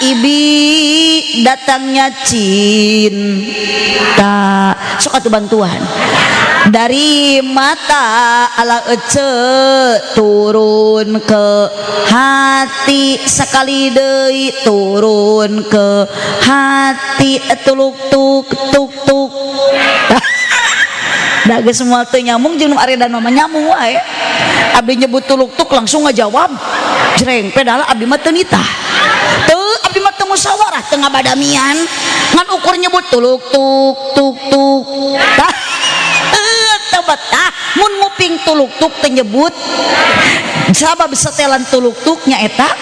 ibi datangnya cinta? Sok atuh bantuan. Dari mata ala ece turun ke hati, sekali deui turun ke hati, tuluk tuk tuk tuk. Da geus moal teu nyambung jeung nu aredan mah nyambung wae. Abdi nyebut tuluk tuk langsung ngajawab. Jreng, pedala abdi mah teu nitah. Teu, abdi mah teu musyawarah, teu ngabadamian. Ngan ukur nyebut tuluk tuk tuk tuk. Tah teu betah mun nguping tuluk tuk teu nyebut. Sabab setelan tuluk tuk nya eta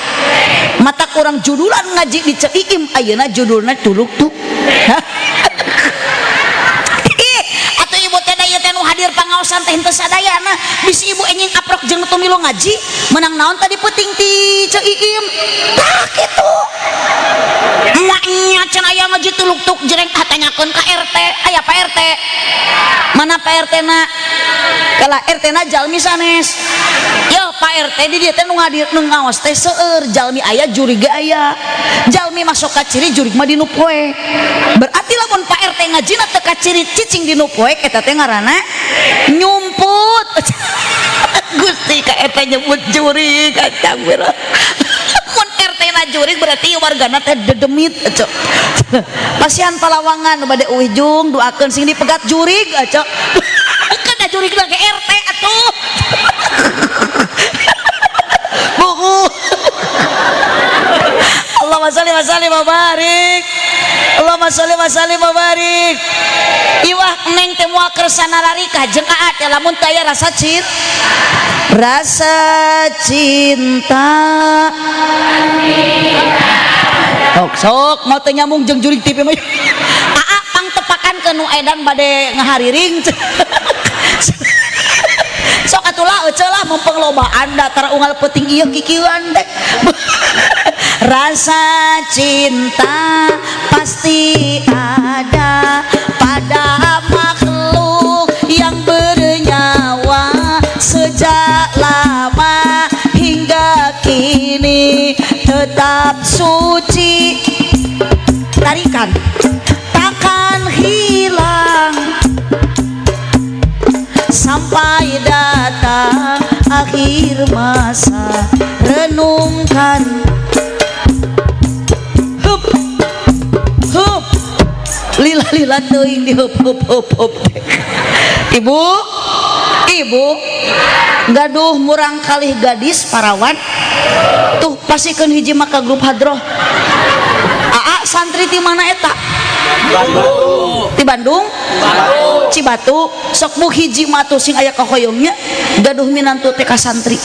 mata kurang judulan ngaji di Ceu Iim ayeuna judulna tuluk tuk. Ih, atuh ibu teh da ieu teh nu hadir pangaos. ngaosan teh henteu sadayana bisi ibu enjing aprok jeung nu milu ngaji menang naon tadi peuting ti Ceu Iim tah kitu emaknya can aya ngaji tuluk-tuk jereng ah tanyakeun ka RT aya Pak RT mana Pak RT na kala RT na jalmi sanes yo Pak RT di dieu teh nu ngadir nu ngaos teh seueur jalmi aya jurig ge aya jalmi masuk ka ciri jurig mah dinu poek berarti lamun Pak RT ngajina teu ka ciri cicing dinu poek eta teh ngaranna nyumput. Gusti ka eta nyebut jurig kacang bero. Mun RT na jurig berarti wargana teh dedemit cok. Pasihan palawangan nu bade uih jung doakeun sing dipegat jurig cok. Kana jurig lagi RT atuh. Buku. Allahumma sholli wa sallim wa barik. Allahumma sholli wa sallim wa barik. Iwah neng teh moal kersa nararika jeung aa teh lamun teu aya rasa cinta. Rasa cinta. Sok sok mau teu nyambung jeung jurig TV mah. Aa pangtepakan ke nu edan bade ngahariring. Sok atulah ece lah mumpung lobaan datar unggal peuting ieu kikieuan teh. Rasa cinta pasti ada pada makhluk yang bernyawa sejak lama hingga kini tetap suci tarikan takkan hilang sampai datang akhir masa. Renungkan hup hup lila lila teuing di hup hup hup hup. Ibu ibu gaduh murang kalih gadis parawan tuh pasikeun hiji maka grup hadroh. Aa santri ti mana eta? Ti Bandung? Cibatu. Sok bu hiji mah tuh sing aya kahoyongnya gaduh minantu teh ka santri.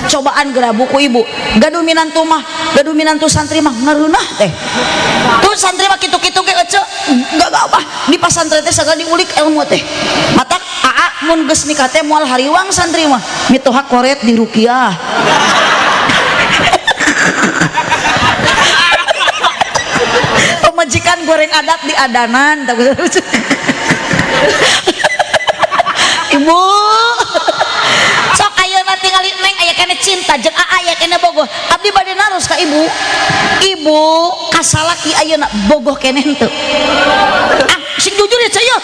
Cobaan geura buku ibu gaduh minantu mah gaduh minantu santri mah ngareunah teh. Tuh santri mah kitu-kitu ge ece gagabah di pasantren teh sagala diulik ilmu teh. Matak aa mun geus nikah teh moal hariwang santri mah mitoha koret di rukiah. Pemajikan goreng adat di adanan. Ibu sok ayeuna tingali neng aya keneh cinta jeung aa aya keneh bogoh. Abdi bade naros ka ibu. Ibu kasalaki ayeuna bogoh keneh henteu? Ah sing jujur ya ceu.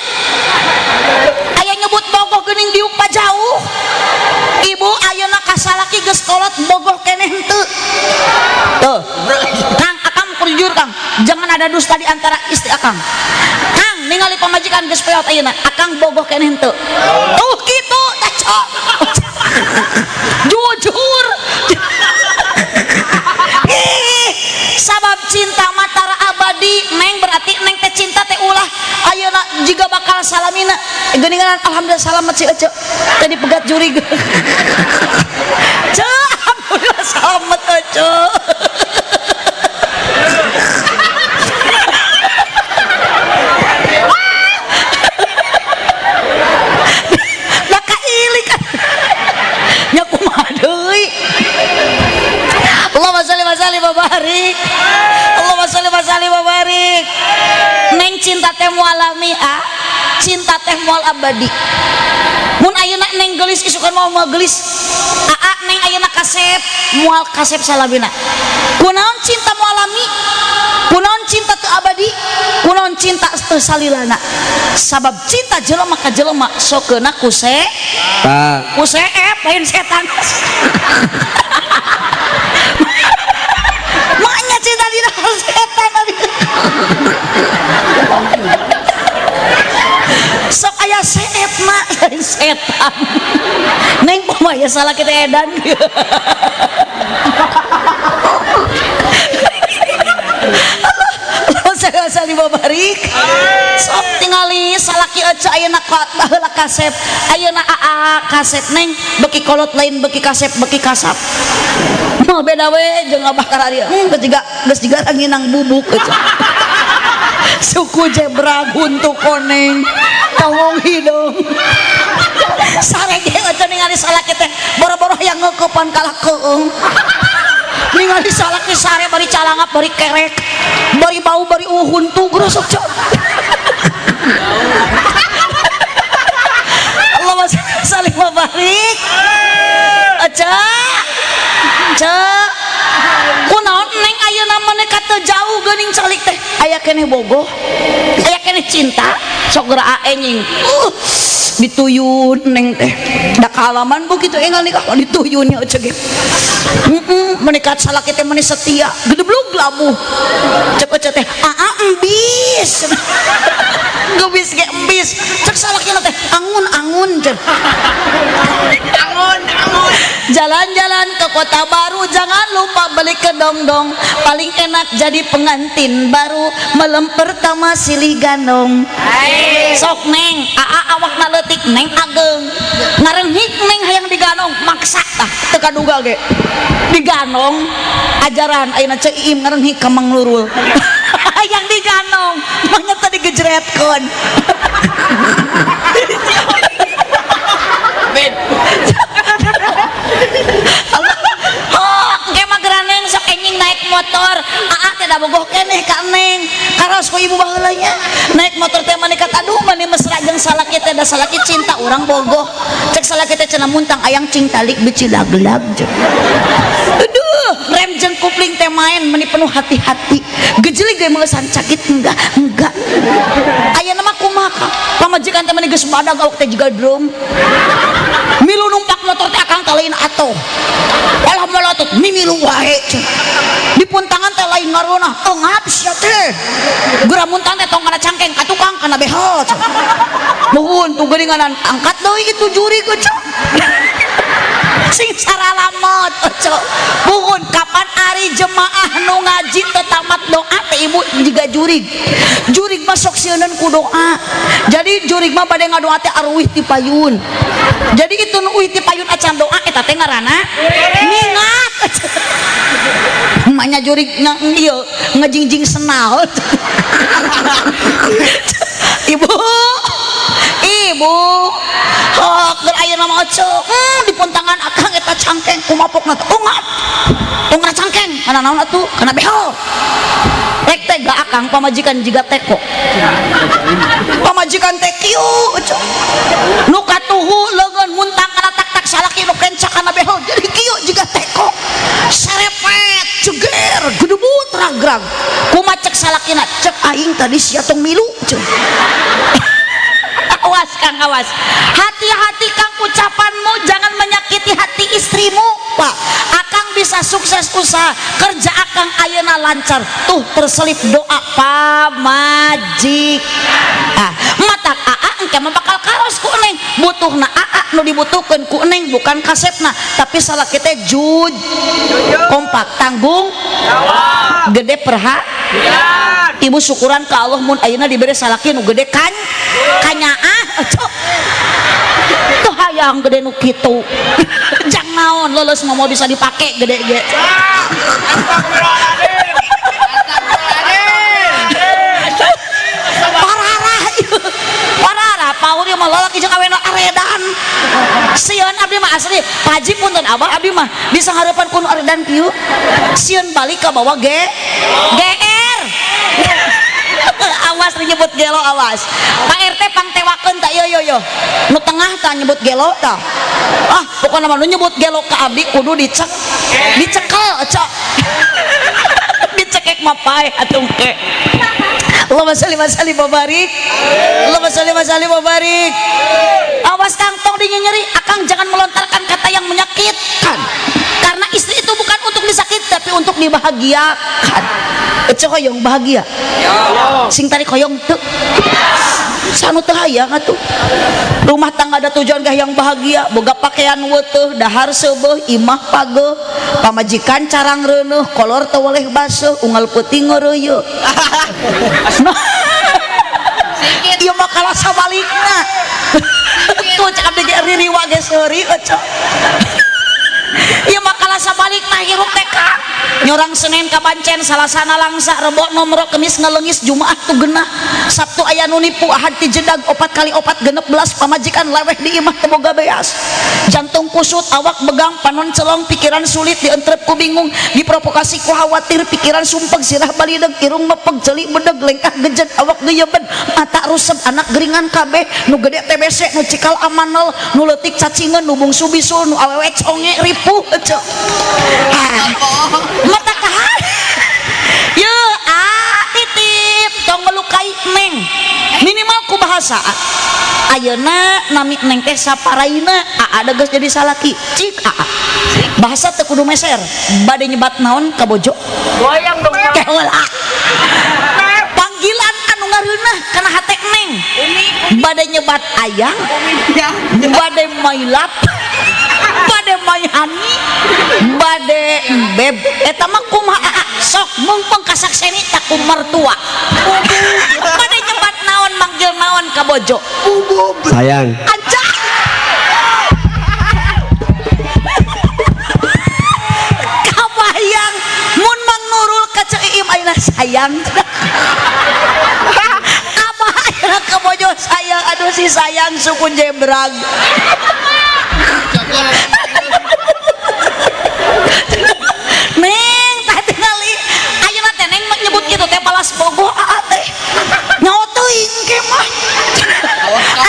Aya nyebut bogoh geuning diuk pajauh. Ibu ayeuna kasalaki geus kolot bogoh keneh henteu? Tuh. Kang akang kudu jujur Kang. Jangan ada dusta di antara istri akang. Kang ningali pamajikan geus peot ayeuna, akang bogoh keneh henteu? Tuh kitu tah cok. Jujur. Ih, sabab cinta matara abadi neng berarti neng teh cinta teh ulah ayeuna jiga bakal salamina geuningan alhamdulillah salamet si ece tadi pegat jurig. Ceu alhamdulillah salamet ece. Da kailik nya kumaha deui. Allahumma sholli wa sallim wa barik. Allahumma sholli wa sallim wa barik. Neng cinta teh moal lami a, cinta teh moal abadi. Mun ayeuna neng geulis isukan moal moal geulis. Aa neng ayeuna kasep moal kasep salabina. Kunaon cinta moal lami? Kunaon cinta teu abadi? Kunaon cinta teu salilana? Sabab cinta jelema ka jelema sokeuna ku se Ta. ku seep lain setan. Maknya cinta dina setan tadi. Sok aya seep mak lain setan. Neng kumaha ya salah kita edan. Barik. Sok tingali salaki ece ayeuna baheula kasep ayeuna aa kasep neng beki kolot lain beki kasep beki kasap. Moal beda we jeung abah kararieu. Geus jiga ranginang bubuk ece. Suku jebra huntu koneng tongong hidung sare ge aja ningali salaki teh boro-boro hayang ngeukepan kalah keung ningali salaki sare bari calangap bari kerek bari bau bari huntu grosok cok. Allahumma sholli wa barik. Aca Ca kunaon neng ayeuna mah ka teu jauh geuning calik teh aya keneh bogoh aya keneh cinta sok geura aenying dituyun neng teh da kaalaman bu kitu enggal nikah dituyun nya euceuk ge menikah salaki teh meni setia gedeblug labuh cek euceuk teh aa embis gebis ge embis cek salakina teh angun-angun cek Angun, angun. Jalan-jalan ke kota baru, jangan lupa beli kedongdong, paling enak jadi pengantin baru malam pertama silih gandong. Sok neng aa awakna leutik neng ageng ngarenghik neng hayang diganong maksa tah teu kaduga ge diganong ajaran ayeuna Ceu Iim ngarenghik ka Mang Nurul hayang diganong manya tadi gejretkeun. Ben. Oh, engke mah geura neng sok enjing naik motor. Aa teh da bogoh keneh ka neng. Karaos ku ibu baheula nya. Naik motor teh manikat aduh mani mesra jeung salaki teh da salaki cinta urang bogoh. Cek salaki teh cenah muntang ayang cing talik beci lag-lag. Aduh, rem jeung kupling teh main meni penuh hati-hati. Gejelig ge meusan cakit enggak, enggak. Ayeuna mah kumaha Kang? Pamajikan teh meni geus badag awak teh jiga drum. Milu numpak motor teh akang teh lain atoh. Alah molotot mimilu wae cenah. Di puntangan teh lain ngareunah engap sia teh. Geura muntang teh tong kana cangkeng ka tukang kana behel cenah. Nuhun tuh geuninganan angkat deui itu juri ge cenah. Sing saralamot oco. Puhun kapan ari jemaah nu ngaji teu tamat doa teh ibu jiga jurig. Jurig mah sok sieuneun ku doa. Jadi jurig mah bade ngadoa teh aruih ti payun. Jadi itu nu uih ti payun acan doa eta teh ngaranna mingat. Emaknya jurig ieu ngejingjing senal. Ibu, ibu, hok keur ayeuna mah oco, di puntangan akang eta cangkeng kumapokna teh ungap. Tong kana cangkeng, kana naon atuh? Kana behel. Rek teh ga akang pamajikan jiga teko. Pamajikan teh kieu oco. Nu katuhu leungeun muntang kana tak-tak salaki nu kencak kana behel jadi kieu jiga teko. Serepet, ceger, gedebut ragrag. Kumaha cek salakina? Cek aing tadi sia tong milu cek. Awas Kang, awas. Hati-hati Kang, ucapanmu jangan menyakiti hati istrimu, Pak. Akang bisa sukses usaha, kerja akang ayeuna lancar. Tuh terselip doa pamajik. Ah, matak aa engke mah bakal karos ku neng. Butuhna aa nu dibutuhkeun ku neng bukan kasepna, tapi salaki teh juj. Kompak tanggung gede perha. Ibu syukuran ke Allah mun ayeuna dibere salaki nu gede kan kanyaah cok. Tuh hayang gede nu kitu. Jang naon leuleus mah moal bisa dipake gede ge. Pararah ieu. Pararah paur ieu mah lalaki jeung awena aredan. Sieun abdi mah asli. Pak Haji punten abah abdi mah bisa harapan ku nu aredan kieu. Sieun balik ka bawa ge GR. Awas nyebut gelo awas. Pak RT pangtewakeun ta ieu yo yo. Nu tengah ta nyebut gelo ta. Ah, pokona mah nu nyebut gelo ka abdi kudu dicek. Dicekel cok. Dicekek mah paeh atuh ke. Allahumma sholli wa sallim wa barik. Allahumma sholli wa sallim wa barik. Awas Kang, tong dinyenyeri, akang jangan melontarkan kata yang menyakitkan. Karena istri itu bukan untuk disakiti tapi untuk dibahagiakan. Ece hoyong bahagia. Sing tarik hoyong teu. Sanu teu hayang atuh. Rumah tangga ada tujuan gah yang bahagia, boga pakaian weteuh, dahar seubeuh, imah pageuh, pamajikan carang reuneuh, kolor teu weleh baseuh, unggal peuting ngeureuyeuh. Nah, ieu mah kalah sabalikna. Tuh cek abdi ge ririwa ge seuri ece. Ieu mah kalah sabalikna hirup teh Kang. Nyorang Senin kabancen, Salasana langsa, Rebo nomro, Kemis ngalengis, Jumaah tu genah, Sabtu aya nu nipu, Ahad ti jedag, opat kali opat 16, pamajikan leweh di imah teu boga beas. Jantung kusut, awak begang, panon celong, pikiran sulit, dientrep ku bingung, diprovokasi ku khawatir, pikiran sumpeg, sirah balideg, irung mepeg, ceuli bedeg, lengkah gejed, awak geyeben, mata rusep, anak geringan kabeh, nu gede TBC, nu cikal amanel, nu leutik cacingeun, nu bungsu bisul, nu awewe conge ripuh ece. Mata kahan. Ye, ah, titip tong melukai neng. Minimal ku bahasa. Ayeuna nami neng teh saparaina, aa geus jadi salaki. Cik aa. Bahasa teu kudu meser. Bade nyebat naon ka bojo? Goyang dong. Keheula. Panggilan anu ngareunah kana hate neng. Bade nyebat ayang, bade my love, bade my honey, bade beb. Eta mah kumaha aa? Sok mumpung kasakseni tak ku mertua. Bade nyebat naon, manggil naon ka bojo? Sayang. Anjay. Kabayang mun Mang Nurul ka Ceu Iim ayeuna sayang. Abah ayeuna ka bojo sayang, aduh si sayang suku jebrag. Neng tah tingali ayeuna teh neng nyebut kitu teh balas bogoh aa teh. Nyaho teuing ke mah.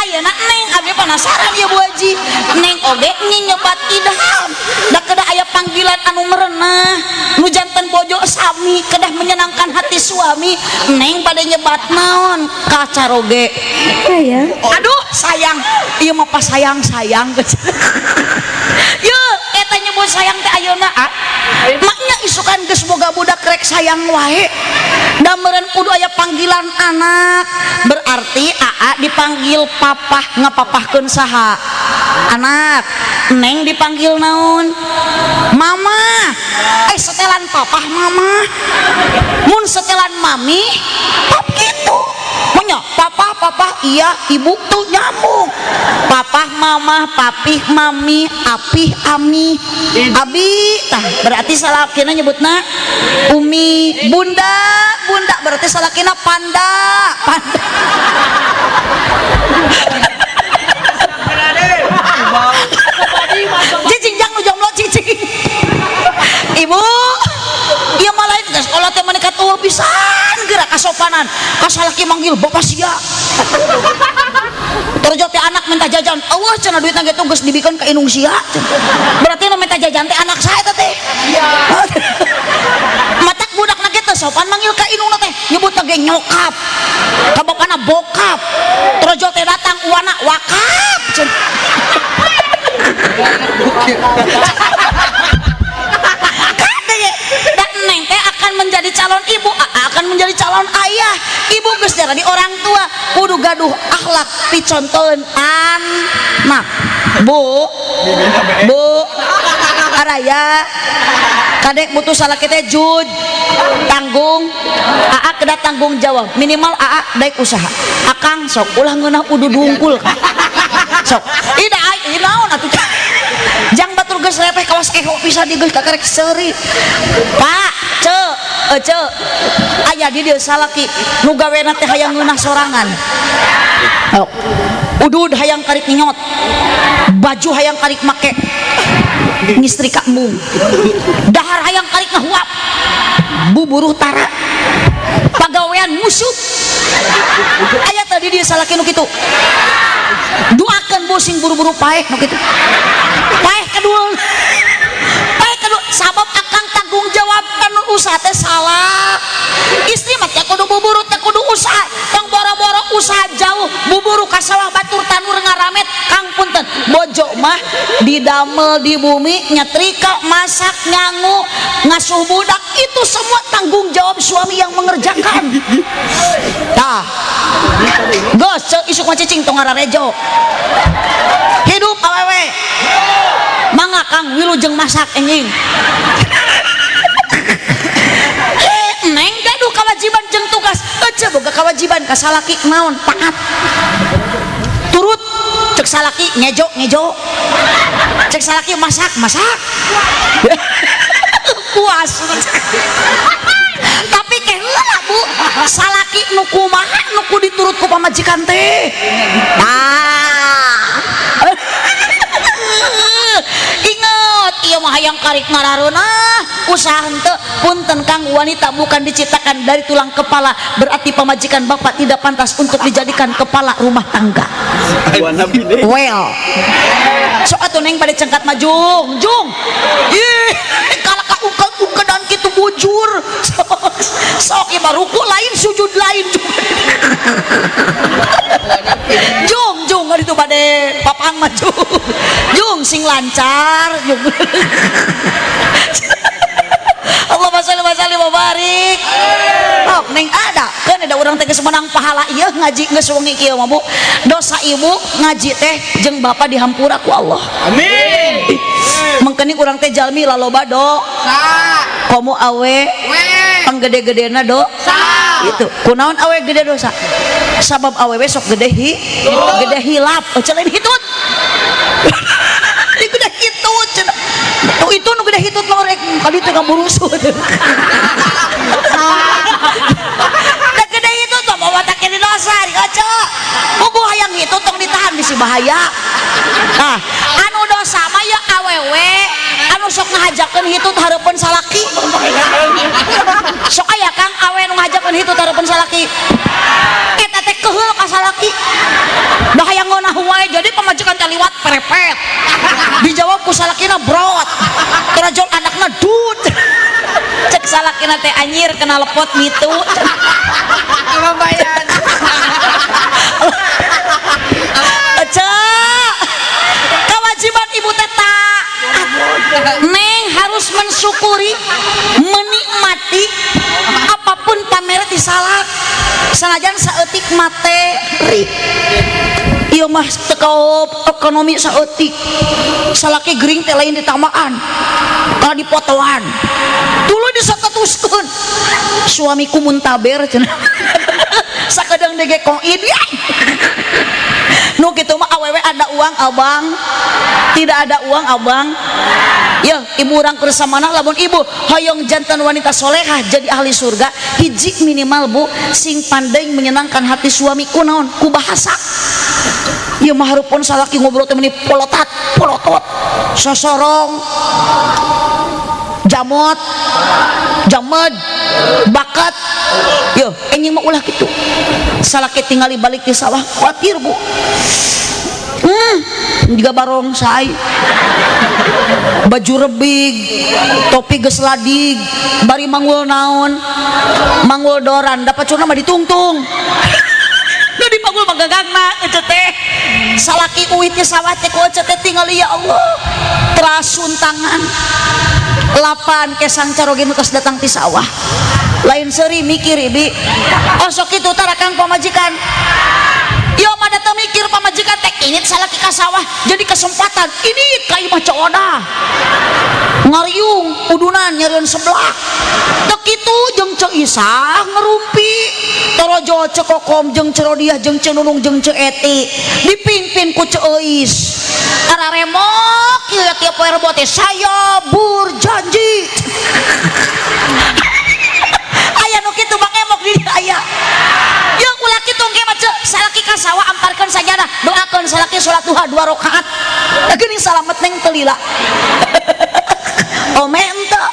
Ayeuna neng abdi penasaran ya Bu Haji. Neng oge nyebat idham. Da kedah aya panggilan anu merenah, nu janten bojo sami kedah menyenangkan hati suami. Neng bade nyebat naon ka caroge. Sayang. Aduh sayang, ieu mah pas sayang-sayang. Ye, eta nyebut sayang teh ayeuna ah. Maknya isukan geus boga budak rek sayang wae. Da meureun kudu aya panggilan anak. Berarti aa dipanggil papah, ngapapahkeun saha? Anak. Neng dipanggil naon? Mama. Setelan papah mama. Mun setelan mami, pap gitu. Punya papa, papa iya, ibu tuh nyambung. Papa, mama, papih, mami, apih, ami, abi. Tah, berarti salakina nyebutna umi, bunda, bunda berarti salakina panda, panda. Cicing jang nu jomblo cicing. Ibu, ieu mah lain geus sekolah teh menikah eueuh pisan geura kasopanan. Ka salaki manggil bapak sia. Terjo teh anak minta jajan, eueuh cenah duitna ge geus dibikeun ka indung sia. Berarti nu minta jajan teh anak saha eta teh? Matak budakna ge teu sopan manggil ka indungna teh, nyebutna ge nyokap. Ka bapana bokap. Terjo teh datang uana wakap cenah. Dan neng teh akan menjadi calon ibu, akan menjadi calon ayah. Ibu geus jadi orang tua, kudu gaduh akhlak picontoeun anak. Bu, bu, araya, kadek butuh salaki teh jud, tanggung, aa kedah tanggung jawab. Minimal aa daek usaha. Akang sok ulah ngeunah udud wungkul. Sok, ida ai naon atuh. Jang batur geus repeh kawas eho pisan di geus kakarek seuri. Pak, ce, ce, aya di dieu salaki nu gawena teh hayang ngeunah sorangan. Oh. Udud hayang karik nyot. Baju hayang karik make. Ngistrika embung. Dahar hayang karik ngahuap. Buburuh tara. Pagawean musuh. Aya tadi dia salaki nu kitu. Doakeun bu sing buru-buru paeh nu kitu. Paeh kedul. Paeh kedul sabab akang tanggung jawab anu usaha teh salah. Istri mah teh kudu buburu teh kudu usaha. Tong boro-boro usaha jauh, buburu ka sawah batur tanur ngaramet kang punten. Bojo mah didamel di bumi, nyetrika, masak, nyangu, ngasuh budak, itu semua tanggung jawab suami yang mengerjakan. Tah. Geus ceuk isuk mah cicing tong ngararejo. Hidup awewe. Mangga Kang wilujeng masak enjing. Neng gaduh kewajiban jeung tugas. Ece boga kewajiban ka salaki naon taat. Turut cek salaki ngejo ngejo. Cek salaki masak masak. Kuat. Bebas. Tapi ke heula, Bu, salaki nu kumaha nu kudu diturut ku pamajikan teh? Nah, ingat, ieu mah hayang karik ngarareunah usaha henteu. Punten, Kang, wanita bukan diciptakan dari tulang kepala, berarti pamajikan Bapak tidak pantas untuk dijadikan kepala rumah tangga. Well, sok atuh, Neng, pada cengkat maju jung. Ih, kalau ka ungkang ungkedan kitu bujur. Sok sok ieu mah ruku lain, sujud lain. Jung jung, itu bade papang maju jung, sing lancar jung. Allahumma sholli wa sallim wa barik. Oh, Neng, ada kan ada orang teh geus menang pahala ieu ngaji geus wengi kieu mah, Bu. Dosa ibu ngaji teh jeung bapak dihampura ku Allah. Amin. Mengkening urang teh jalmi laloba do komo awe panggede-gedena do itu. Kunaon awe gede dosa? Sabab awewe sok gede hi gede hilap. Oh, lain hitut. Di gede hitut cenah. Tuh, itu nu gede hitut mah rek kali teh ngaburusut. Da gede hitut mah bawa tak jadi dosa di kaca. Puguh hayang hitut tong ditahan, bisi bahaya. Nah, anu dosa mah ya awewe anu sok ngahajakeun hitut hareupeun salaki. Sok aya, Kang, awe nu ngahajakeun hitut hareupeun salaki. Eta teh keheul ka salaki. Da hayang ngeunah wae, jadi pamajikan teh liwat perepet. Dijawab ku salakina brot. Torajol anakna dut. Cek salakina teh, "Anjir, kena lepot gitu." Apa bayan? Ece, kewajiban ibu teh taat. Neng harus mensyukuri, menikmati apapun pamere ti salak. Sanajan saeutik materi. Ieu mah teu ekonomi saeutik. Salaki gering teh lain ditamaan. Kalau dipotoan. Tuluy disatatuskeun. Suamiku muntaber cenah. Sakedeung dege koin ya. Nu kitu mah awewe ada uang abang, tidak ada uang abang. Ya, ibu urang keur samana, lamun ibu hoyong jantan wanita solehah jadi ahli surga, hiji minimal, Bu, sing pandai menyenangkan hati suami. Ku naon? Ku bahasa. Ieu mah hareupeun salaki ngobrol teh meni polotat polotot, sosorong, jamot jamed, bakat. Yo, enjing mah ulah kitu. Salaki tingali balik di sawah khawatir, Bu, juga barongsai, baju rebig, topi geus ladig, bari manggul naon, manggul doran, dapat curna mah ditungtung. Nu dipanggul mah gagangna ece teh. Salaki uih ti sawah teh ku ece teh tingali, ya Allah, terasun tangan lapan kesang caroge nu tos datang ti sawah. Lain seuri mikir ibi. Oh, sok kitu tara, Kang, pamajikan. Yo mah datang mikir pamajikan teh ini salaki ka sawah jadi kesempatan ini ka imah Ceu Odah ngariung udunan nyarian sebelah. Teu kitu jeung Ceu Isah ngerumpi, torojo Ceu Kokom jeung Ceu Rodiah jeung Ceu Nunung jeung Ceu Eti dipimpin ku Ceu Euis araremok ieu tiap poe Rebo teh, "Saya berjanji." Aya nu kitu, Bang Emok, di aya. Yeuh, ulah kitu engke mah, Ceu. Salaki ka sawah amparkeun sajadah, doakeun salaki salat duha dua rakaat. Da geuning salamet, Neng, teu lila. Ome henteu.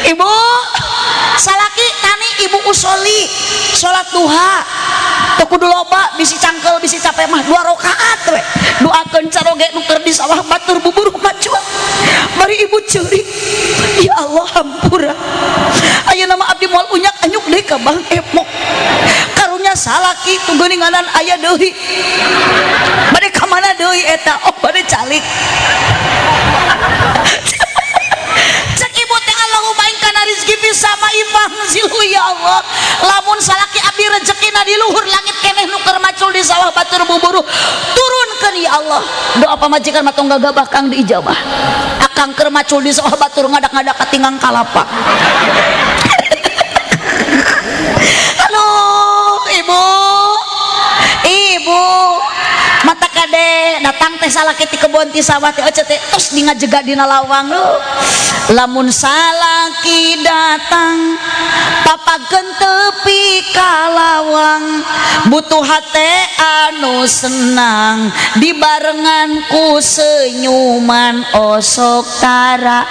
Ibu, salaki tani, ibu usoli salat duha. Teu kudu loba, bisi cangkel, bisi capek mah dua rakaat we. Doakeun caroge nu keur di sawah batur bubur maju. Mari ibu ceurik. Ya Allah, hampura. Ayeuna mah abdi moal unyak anyuk deui ka Bang Emok. Karunya salaki tu geuninganan aya deui. Bade ka mana deui eta? Oh, bade calik. Cek ibu teh, "Allahumma in kana rizki fis sama'i fanzilhu." Ya Allah, lamun salaki abdi rezekina di luhur langit keneh nu keur macul di sawah batur buburuh, turunkeun ya Allah. Doa pamajikan mah tong gagabah, Kang, diijabah. Akang keur macul di sawah batur ngadak-ngadak katinggang kalapa. Aduh, ibu, ibu mata kade. Ade datang teh salaki ti kebon ti sawah teh ece teh tos di ngajega dina lawang lu. Lamun salaki datang papageun tepi ka lawang, butuh hate anu senang dibarengan ku senyuman osok tara.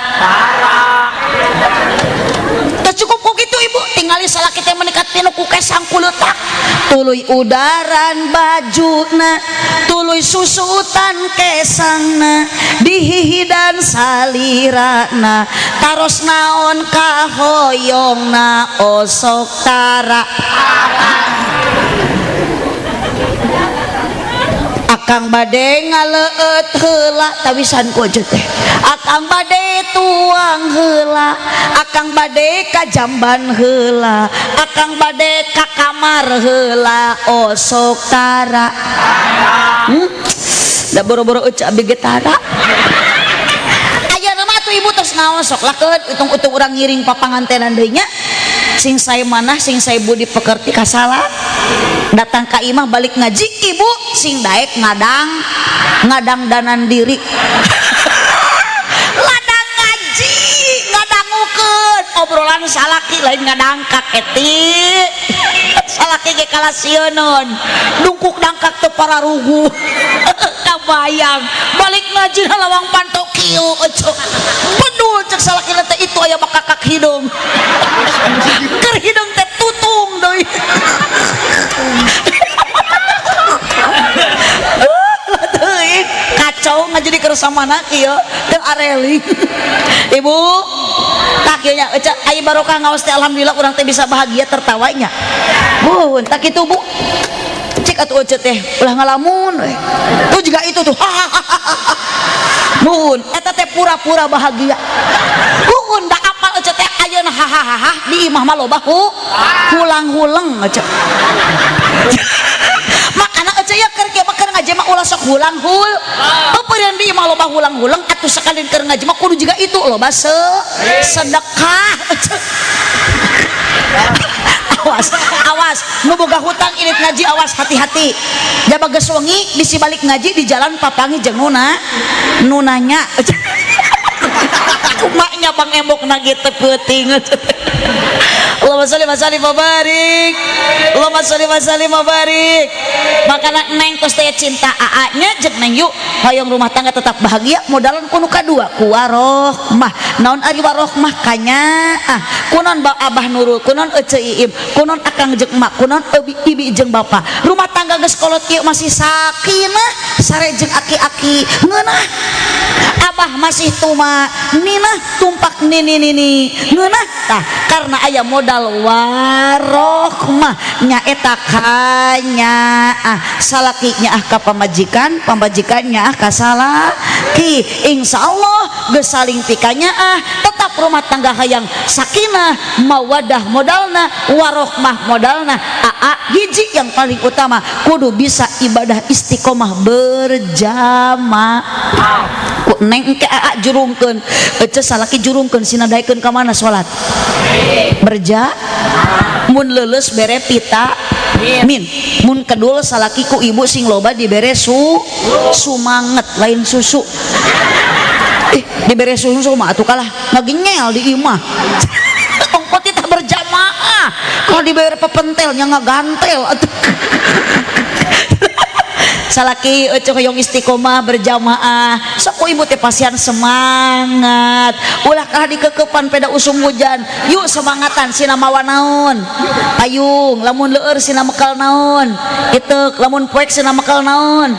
Teu cukup ku kitu ibu, tingali salaki teh menikat tinu ku kesang kuleutak, tuluy udaran bajuna, tuluy susutan kesangna, dihihidan salirana, taros naon kahoyongna osok tara. Akang bade ngaleueut heula tawisan ku aja teh, akang bade tuang heula, akang bade ka jamban heula, akang bade ka kamar heula osok tara. Da boro-boro euca abdi ge tara. Ayeuna mah atuh ibu tos ngaos sok lakeun utung-utung urang ngiring papangantenan deui nya. Sing sae manah sing sae budi pekerti kasala. Datang ka imah balik ngaji ibu sing daek ngadang ngadangdanan diri. Ladang ngaji ngadangukeun obrolan salaki lain ngadangkak eti. Salaki ge kalasieun dungkuk dangkak teu pararugu. Kabayang balik ngaji lawang panto kieu eceu. Bedul cek salaki teh itu aya bakakak hidung. Keur hidung teh tutung deui. Teuing kacau ngaji di kersamana kieu teu areling. Ibu tah kieu nya eceu aya barokah ngaos teh alhamdulillah urang teh bisa bahagia tertawanya. Bun tah kitu Bu. Cek atuh eceu teh ulah ngalamun we. Tuh juga itu tuh. Bun eta teh pura-pura bahagia. Bun da apal eceu teh ayeuna hahaha di imah mah loba hulang-huleng eceu. Makana eceu ya keur kieu mah keur ngaji mah ulah sok hulang-hul. Peupeurian di imah loba hulang-huleng atuh sakalian keur ngaji mah kudu jiga itu loba sedekah eceu. Awas, awas, nu boga hutang irit ngaji awas hati-hati. Jaba geus wengi bisi balik ngaji di jalan papangi jeung nuna, nu nanya. Kumaknya bang embokna ge teu peuting. Allahumma sholli wa sallim wa barik. Allahumma sholli wa sallim wa barik. Makana neng tos teh cinta aa nya jeung neng yuk hoyong rumah tangga tetap bahagia modalan ku nu kadua ku warohmah. Naon ari warohmah kanyaah. Kunaon ba Abah Nurul, kunaon ece Iim, kunaon akang jeung emak, kunaon ebi ibi jeung bapa. Rumah tangga geus kolot kieu masih sakinah sare jeung aki-aki ngeunah. Abah masih tuma ninah tumpak nini nini ngeunah tah karena aya modal warohmah nyaeta kanyaah salaki nyaah ka pamajikan, pamajikan nyaah ka salaki. Insyaallah geus saling pikanyaah tetap rumah tangga hayang sakinah mawadah modalna warohmah modalna. Aa hiji yang paling utama kudu bisa ibadah istiqomah berjamaah. Ku neng engke aa jurungkeun ece salaki jurungkeun sina daekeun ka mana salat berja mun leuleus bere pita min mun kedul salaki ku ibu sing loba dibere sumanget lain susu. Dibere susu mah atuh kalah ngagenyel di imah. Ongko titah berjamaah kalau dibere pepentelnya ngagantel atuh. Salaki ece hoyong istiqomah berjamaah sok ku ibu teh pasian semangat ulah kalah dikekepan peda usum hujan yuk semangatan sina mawa naon payung lamun leur sina mekal naon iteuk lamun poek sina mekal naon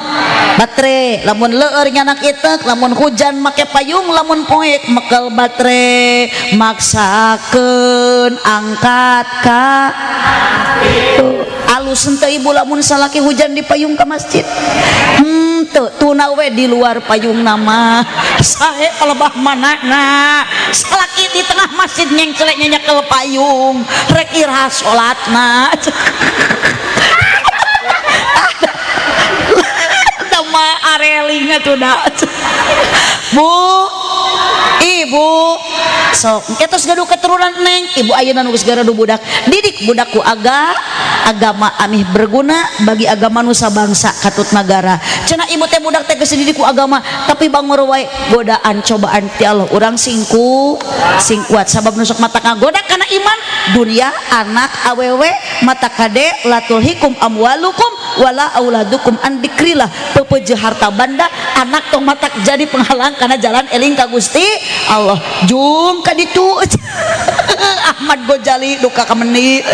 baterai lamun leur nyanak iteuk lamun hujan make payung lamun poek mekal baterai maksakeun angkat ka alus henteu ibu lamun salaki hujan di payung ka masjid henteu tuna we di luar payung nama sae palebah manana salaki di tengah masjid nyengcelek nyenyekel payung rek iraha salatna. Tama areling atuh da. Bu, ibu Sok engke tos gaduh keturunan neng, ibu ayeuna nu geus gaduh budak, didik budak ku agama amih berguna bagi agama nusa bangsa katut nagara. Cenah ibu teh budak teh geus didik ku agama tapi bangor wae, godaan cobaan ti Allah, urang sing kuat sabab nu sok mata ngagoda kana iman dunia anak awewe. Mata kade la tulhikum amwalukum wala auladukum an dzikrillah, pepeje harta banda anak tong matak jadi penghalang karena jalan eling ka Gusti Allah. Jung ka ditu Ahmad Gojali duka kameni.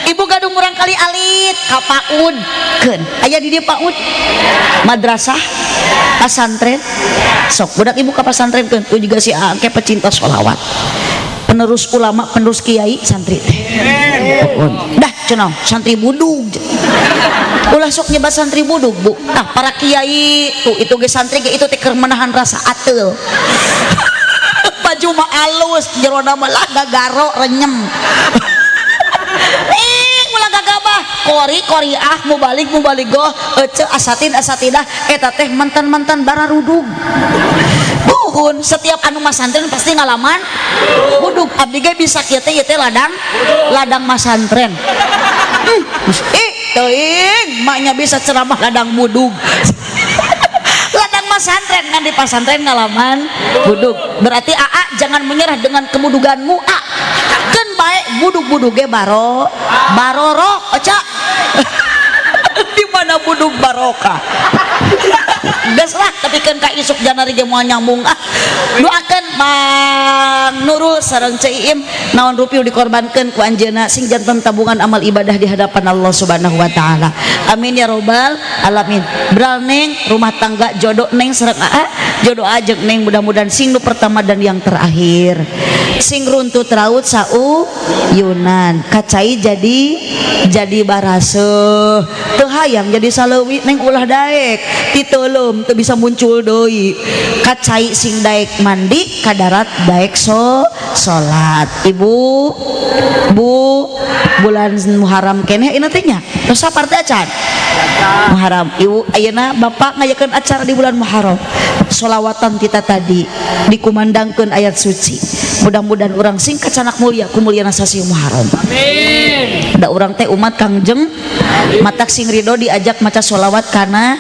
Ibu gaduh murang kali alit ka PAUD keun, aya di dieu PAUD, madrasah, pasantren. Sok budak ibu ka pasantren keun. Tuh juga si Angke pecinta sholawat, penerus ulama, penerus kiai, santri teh. Dah cenah santri budug, ulah sok nyebat santri budug, Bu. Tah para kiai tuh itu ge santri ge, itu teh keur menahan rasa ateul. Baju mah alus, jerona mah lah gagaro renyem. Ih, ulah gagabah kori koriah, mubalig mubaligoh, ece asatid asatidah, eta teh mantan-mantan bararudug. Buhun setiap anu masantren pasti ngalaman budug. Abdi ge bisa kieu teh, ieu teh ladang ladang masantren. Ih, teuing maknya bisa ceramah ladang budug, ladang masantren kan. Di pasantren ngalaman budug, berarti aa jangan menyerah dengan kebuduganmu. A kan baik budug-budug ge baro baroro oca di mana budug barokah. Geus lah, tapi kan ka isuk janari ge moal nyambung. Ah, doakeun Mang Nurul sareng Ceu Iim, naon rupiah dikorbankeun ku anjeunna sing janten tabungan amal ibadah di hadapan Allah Subhanahu wa taala. Amin ya robbal alamin. Bral neng rumah tangga, jodoh neng sareng aa, jodoh ajeng neng mudah-mudahan sing nu pertama dan yang terakhir, sing runtut raut sauyunan, kacai jadi baraseuh. Teu hayang jadi saleuwi neng, ulah daek titeuleum teu bisa muncul deui. Kacai sing daek mandi, ka darat daek salat. Ibu, Bu, bulan Muharram keneh ini teh nya, tos sapar teh acan Muharram. Ibu, ayeuna bapak ngayakeun acara di bulan Muharram, solawatan kita tadi dikumandangkeun ayat suci, mudah-mudahan urang sing kacanak mulia ku mulyana sasi Muharram. Amin. Da urang teh umat Kangjeng, matak sing ridho diajak maca solawat kana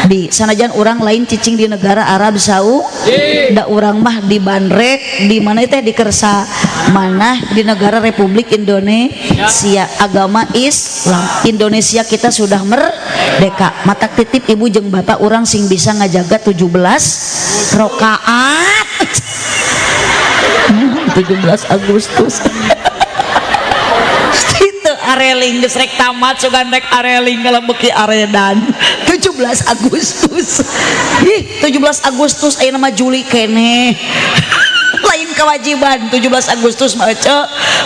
di sanajan urang lain cicing di negara Arab Saudi, da urang mah di Bandrek di mana teh, di Kersa mana, di negara Republik Indonesia, agama Islam. Indonesia kita sudah merdeka. Matak titip ibu jeung bapak, urang sing bisa ngajaga 17 rokaat 17 Agustus itu. Areling geus rek tamat, sugan rek areling kalau beuki aredan 17 Agustus. Ih, 17 Agustus ayeuna mah Juli keneh. Lain kewajiban 17 Agustus mah ece.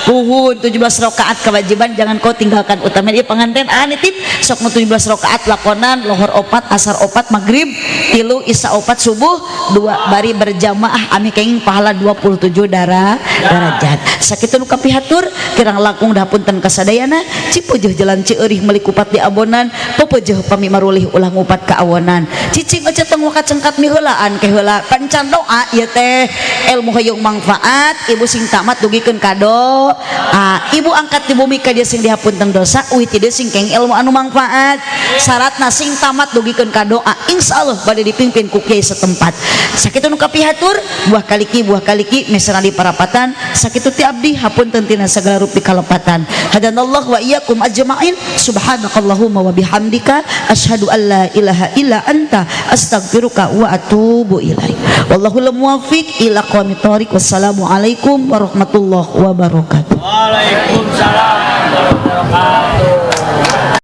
Uhun 17 rakaat kewajiban jangan kau tinggalkan, utama ieu pengantin. Ah, nitip sok nu 17 rakaat lakonan lohor 4, asar 4, maghrib 3, isya 4, subuh 2, bari berjamaah ami kenging pahala 27 darajat. Sakitu nu kapihatur, kirang langkung dapunten kasadayana. Cipeujeuh jalan Cieurih meuli kupat di abonan, pepeujeuh pami marulih ulah ngupat ka awonan. Cicing ece tong waka cengkat miheulaan ke heula pancan doa ieu teh ilmu hoyong manfaat. Ibu sing tamat dugikeun kado ah, ibu angkat di bumi ka dia sing dihapunten dosa, uih ti dieu sing keng ilmu anu manfaat. Syaratna sing tamat dugikeun ka doa, insyaallah bade dipimpin ku kiai setempat. Sakitu nu kapihatur, buah kaliki buah kaliki mesra di parapatan. Sakitu ti abdi, hapunten tina sagala rupi kalepatan. Hadanallah wa iyyakum ajmain. Subhanakallahumma wa bihamdika, asyhadu an la ilaha illa anta, astaghfiruka wa atubu ilaik. Wallahul muwaffiq ila aqwamit thoriq. Wassalamualaikum warahmatullahi wabarakatuh. Waalaikumsalam.